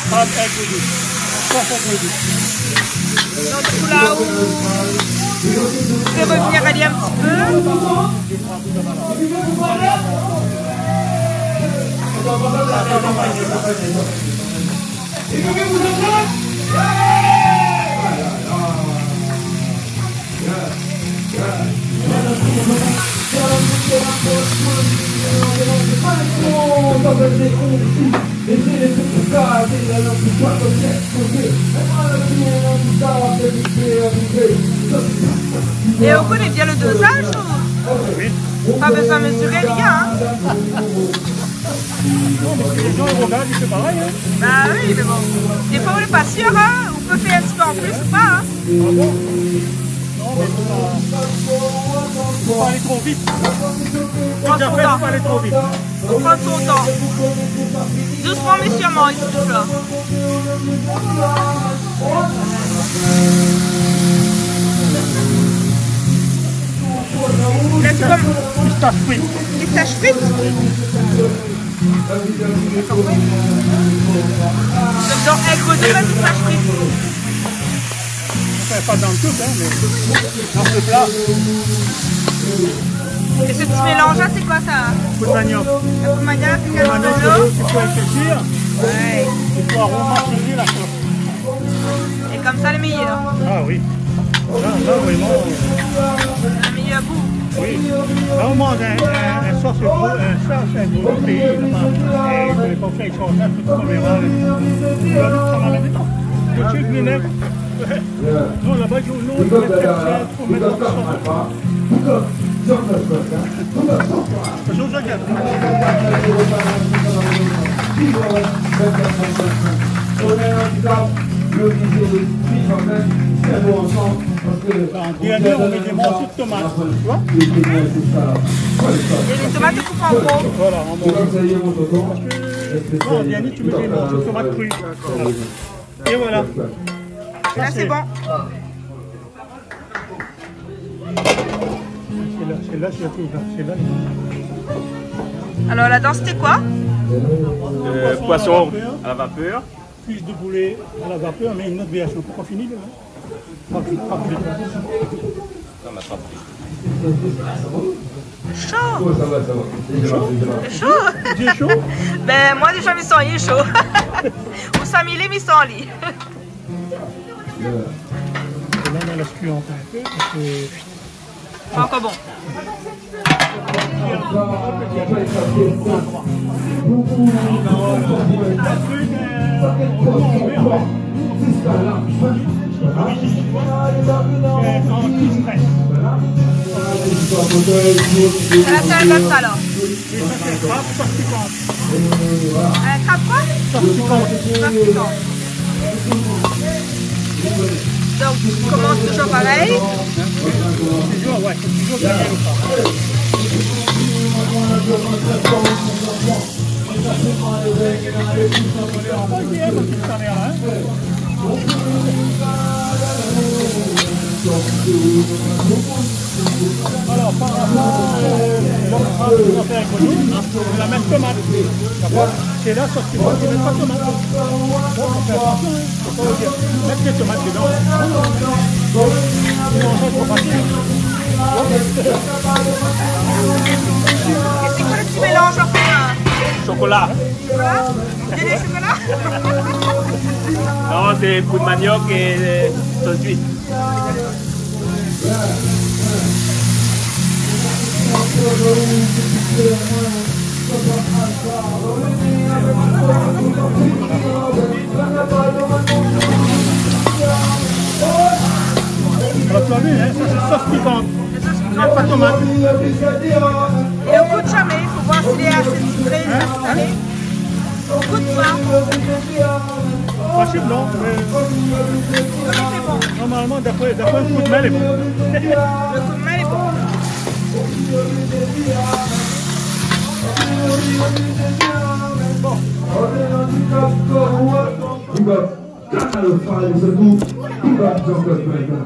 Krab èg dou. Krab èg dou. Donk, pou la ou fé revenir ali in ti pé. É ou koné bien le dozaz ou ? Oui. Pa bezoin mezir, rien, in ? Non, Quand on regarde, il fait pareil, hein. Bah oui, mais bon. Des fois, on n'est pas sûr, hein. On peut faire un petit peu en plus ou pas, hein. Ah bon ? Non, mais faut pas, faut pas aller trop vite. Prends son temps. Faut pas aller trop vite. Faut prendre son temps. Doucement, mais sûrement, il se touche là. Là, c'est comme pistache frite. Pistache frite ? Donk, dan in gro dé, la, tout sa frit. Enfin, pas dans tout, hein, mais dans ce plat. Et ce petit mélange-là, c'est quoi, ça ? Poud manioc. La poud manioc, c'est... Poud manioc, c'est le, c'est pour épaissir. Ouais. C'est pour aromatisé la sauce. Et comme ça, le meilleur. Ah oui. Là, là, vraiment. Le meilleur goût. Oui. Là, on mange un, un, un sauce gros, un sauce, un gros pays, là-bas. Et je connais pas où ça, ils font ça, c'est tout comme ça, là. Là, ça va la maison. Tout de suite, vinaigre. Non, là-bas, ils ont, non, ils mettent quelque chose, faut mettre autre chose. En dernier, on met des morceaux de tomates, tu vois ? Et les tomates, on coupe en gros. Voilà, en morceaux. Parce que, non, en dernier, tu mets des morceaux de tomates crues. Voilà. Et voilà. Là, c'est bon. C'est là, c'est là, c'est là, c'est là. Alors, là-dedans, c'était quoi ? Euh, poisson à la vapeur. Cuisse de poulet à la vapeur, mais une autre version. Pourquoi finir, là ? Pas cuit, pas cuit. Non, mais pas cuit. Chaud. Comment ça va, ça va ? Chaud. Chaud. Bien chaud. Ben, moi, déjà, mi san li lé chaud. Ou san mi lé, mi san li. Et là, on laisse cuire encore un peu, parce que... Pas encore bon. Ça, c'est un bœuf, alors. Et ça, c'est un crabe, sorti quand ? Un crabe quoi ? Sorti quand ? Sorti quand ? Donc, tu commences toujours pareil ? Toujours, ouais, faut toujours bien le faire. Alors, par rapport, euh, l'autre phrase qu'on a fait avec Renaud, c'est la même tomate. D'accord ? C'est là, sauf que moi, je mets pas de tomate. Bon, faut faire attention, hein. Faut pas dire, mettre les tomates dedans. Sinon, ça, faut pas dire. Et c'est quoi le petit mélange, enfin ? Chocolat. Chocolat ? Il y a du chocolat ? Non, c'est poudre manioc et, euh, sauce d'huître. Alors, tu as vu, hein, ça, c'est sauce piquante. Il y a pas de tomate. Et on goûte jamais, il faut voir s'il est assez sucré, salé. On goûte pas. Facile, non ? Mais... Oui, c'est bon. Normalement, d'après, d'après le coup de main, il est bon. Le coup de main, il est bon. Bon. Big up. Kaka le Fire, c'est tout. Big up Jean-Claude Pellegrin.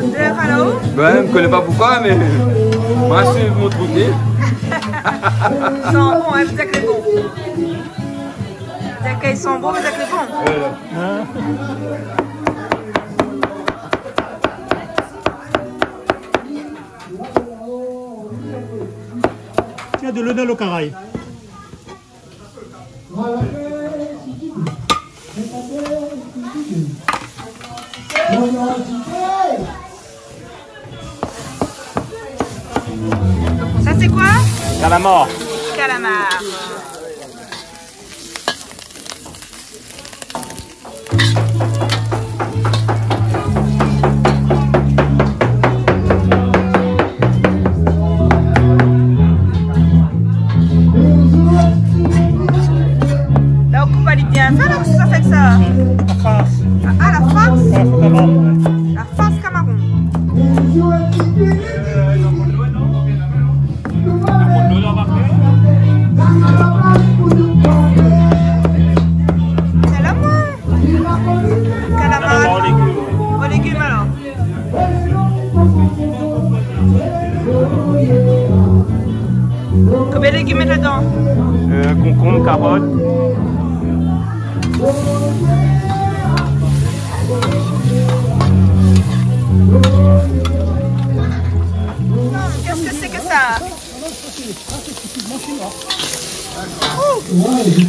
L'odeur, alors ? Ben, je connais pas pourquoi, mais moi, c'est mon truc, hein. Ils sont bons, hein, je sais que c'est bon. Dès qu'ils sont bons, dès que c'est bon. Voilà. Tiens, de l'eau dans le caraï. Ça, c'est quoi ? Calamar. Calamar. Euh, concombre, carotte. Qu'est-ce que c'est que ça ?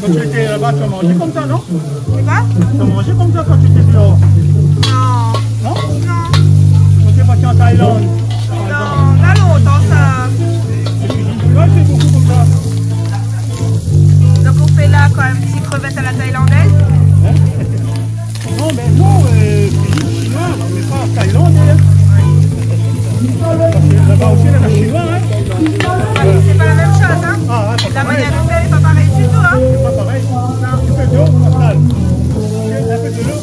Quand tu étais là-bas, tu as mangé comme ça, non ? C'est quoi ? Tu as mangé comme ça quand tu étais dehors ? Non. Non ? Non. Quand tu es parti en Thaïlande, par exemple. Non, là, longtemps, ça. Et puis, ouais, c'est beaucoup comme ça. Donc, on fait là, quoi, un petit crevette à la thaïlandaise ? Hein ? Non, mais non, euh, cuisine chinoise, mais pas thaïlandaise, hein. Parce que là-bas aussi, il y a la chinoise, hein. Ouais, c'est pas la même chose, hein. Ah, ouais, c'est pas pareil. La manière de faire est pas pareille du tout, hein. C'est pas pareil. Non. Tu fais de l'eau, Pascal. Tu fais un peu de l'eau.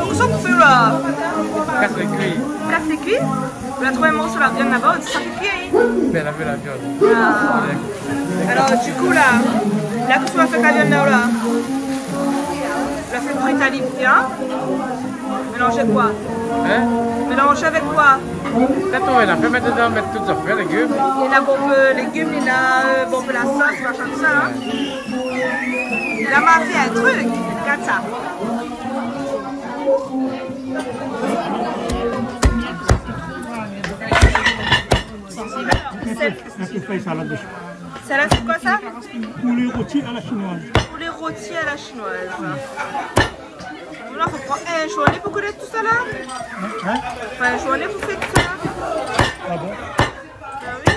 Kosa ou fé la ? Kas lé kui. Kas lé kui ? Ou la trouv in morso la viann laba, ou di sa fé kui, hein ? Bin, la fé la viann. Ah. Alor, du kou, la, la, kosa ou la fé avèk la viann la, la ? Ou la fé frit ali bien. Mélanz avèk koi ? Hein ? Mélanz avèk koi ? Sa ou trouv la, fé mèt dedan, mèt tout zafèr, légim. Néna bonpé légim, néna, euh, bonpé la sos, machin, tousa, hein. La ma fé in truk, gard sa. Sèl. In pé fré, salad de chinois. Salad, sé koi sa ? Poulé roti a la shinoiz. Poulé roti a la shinoiz. La, fo pran in zourné pou koné tousa la. Hein ? Fo in zourné pou fé tousa la. Ah bon ? Ah oui.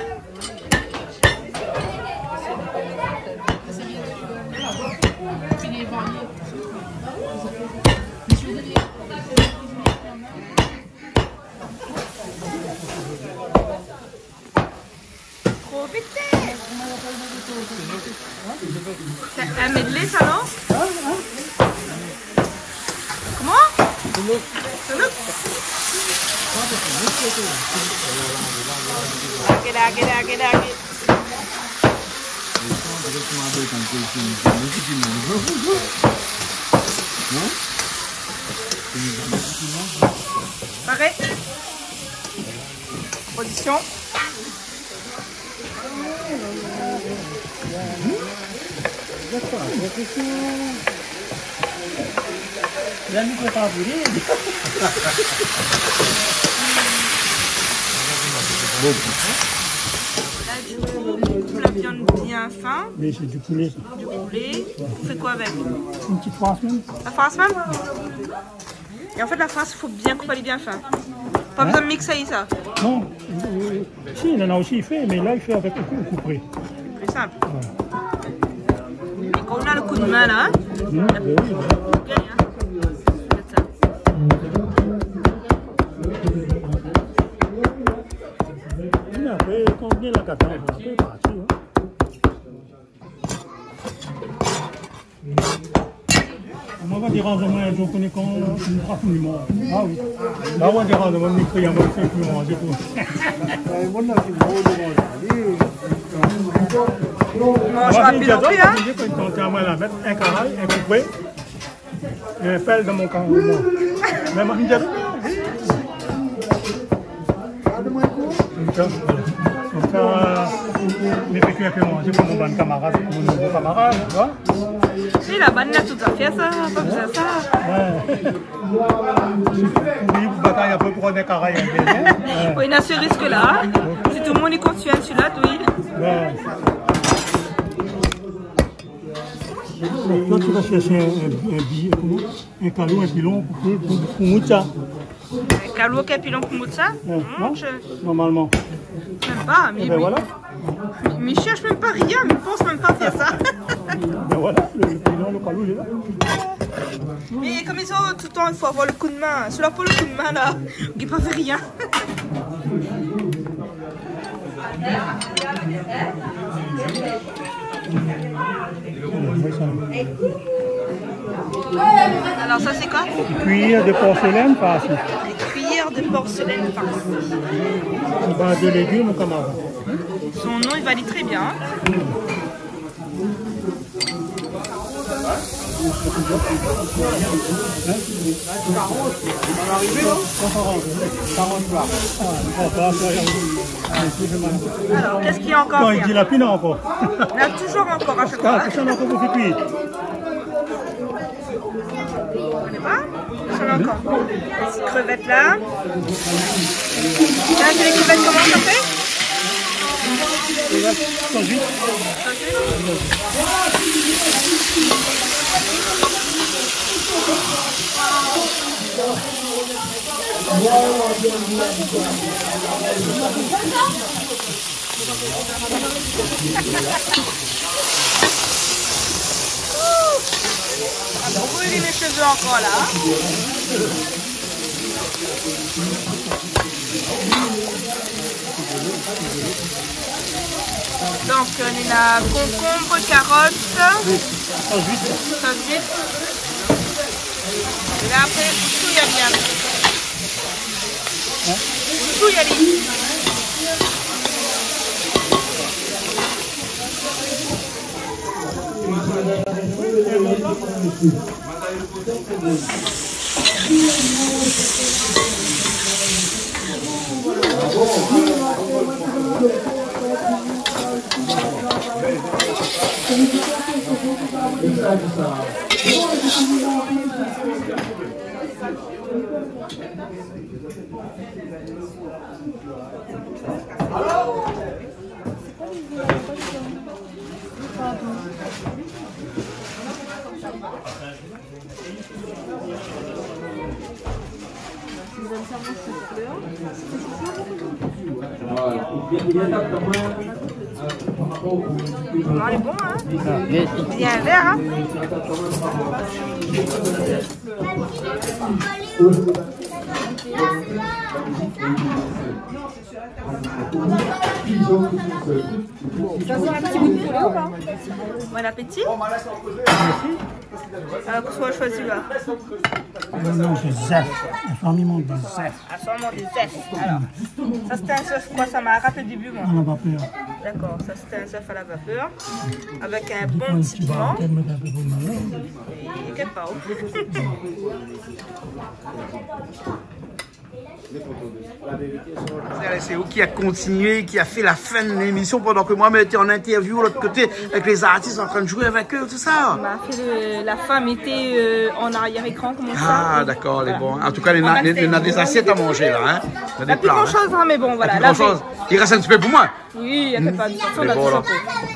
Tro vit. Sé in medley sa, non ? Koman ? Sounoup. Lagé, lagé, lagé, lagé. Paré. Pozision. La, du kou, tout la viann bien fin. Mé sé du poulé, sa. Du poulé. Ou fé koi avèk ? In ti fars mèm. La fars mèm ? É an fèt, la fars, fo bien koup ali bien fin. Pa bezoin mixé sa. Non, euh, si, néna osi i fé, mé la, i fé avèk le kou-, koupré. Pli sinp. Ouais. É kan ou na le kou d'min la, hein, la, bin oui, ouais. Gingn, hein. Gard sa. Mé apré, kan ou vien la, kan apré, parti, hein. Moin, va déranz amoin, mi koné kan mi trap mi mor. Ah oui. La, moin, déranz amoin, mi kri amoin, sé pli manzé pou. Manz rapid non pli, hein. Kan mi tann amoin la mèt in karay, in koupré, in pèl dan mon karay, moin. Mé moin, mi di, Konmsa, konmsa, mi fé kui in pé manzé pou mon bann kamarad, pou mon nouvo kamarad, tu vois. É la bann la tout zafèr sa, pa bezoin sa. Ouais. Li batay in pé pou in karay, hein. Ouais. Oui, na se risk la, hein. Si tout le moun i kontinié sila, oui. Ouais. Toi, tu vas chercher un, un, un billet, comment ? In kalou, in pilon pou, pou, pou, pou moutsa. In kalou, in pilon pou moutsa ? Ouais, non ? Mon Dieu. Normalement. Mèm pa, mé, eh ben, mé, voilà. Mé, mé mi shèrsh mèm pa rien, mi pans mèm pa fé sa. Ben voilà, le, le pilon, le kalou, il est là. Mé konm i di toultan, i fo avoir le kou d'min. Si ou la pa le kou d'min la, ou gingn pa fé rien. Alors ça, c'est quoi ? Cuillère de porcelaine farcie. Cuillère de porcelaine farcie. Une base de légumes, camarade. Son nom, il va aller très bien, hein. Alors, qu'est-ce qu'il y a encore à faire ? Non, il dit la pina encore. On a toujours encore à faire. Ah, c'est ça, on a encore pour cuire. On est pas ? J'en ai encore. Petite crevette là. Là, c'est les crevettes, comment ça fait ? Sans huile. Brûler mes cheveux encore là. Donc, euh, néna concombre, carotte, sauce vite. Et là, après, tout y a bien. Tout y a bien. Non, il est bon, hein ? Il y a un verre, hein ? Bon appétit. Merci. Alors, qu'est-ce qu'on choisit là ? Non, non, des œufs. La famille manque des œufs. Ah, seulement des œufs. Alors, ça, c'était un œuf quoi, ça m'a rappelé du début, moi. À la vapeur. D'accord, ça, c'était un œuf à la vapeur. Avec un bon petit piment. T'inquiète pas, oh. C'est vous qui a continué, qui a fait la fin de l'émission pendant que moi, j'étais en interview de l'autre côté avec les artistes en train de jouer avec eux, tout ça. On a fait le, la femme était, euh, en arrière-écran, comme ça. Ah, d'accord, les bons. En tout cas, il y en a, il y en a des assiettes à manger, là, hein. Il y a des plats, hein. Il y a plus grand-chose, hein, mais bon, voilà. Il y a plus grand-chose. Il reste un petit peu pour moi. Oui, il y a pas de souci, on a tout ça pour.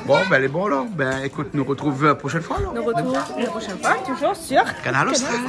Bon, ben, les bons, là. Ben, écoute, nous retrouvons la prochaine fois, alors. Nous retrouvons la prochaine fois, toujours sur Kanal Austral.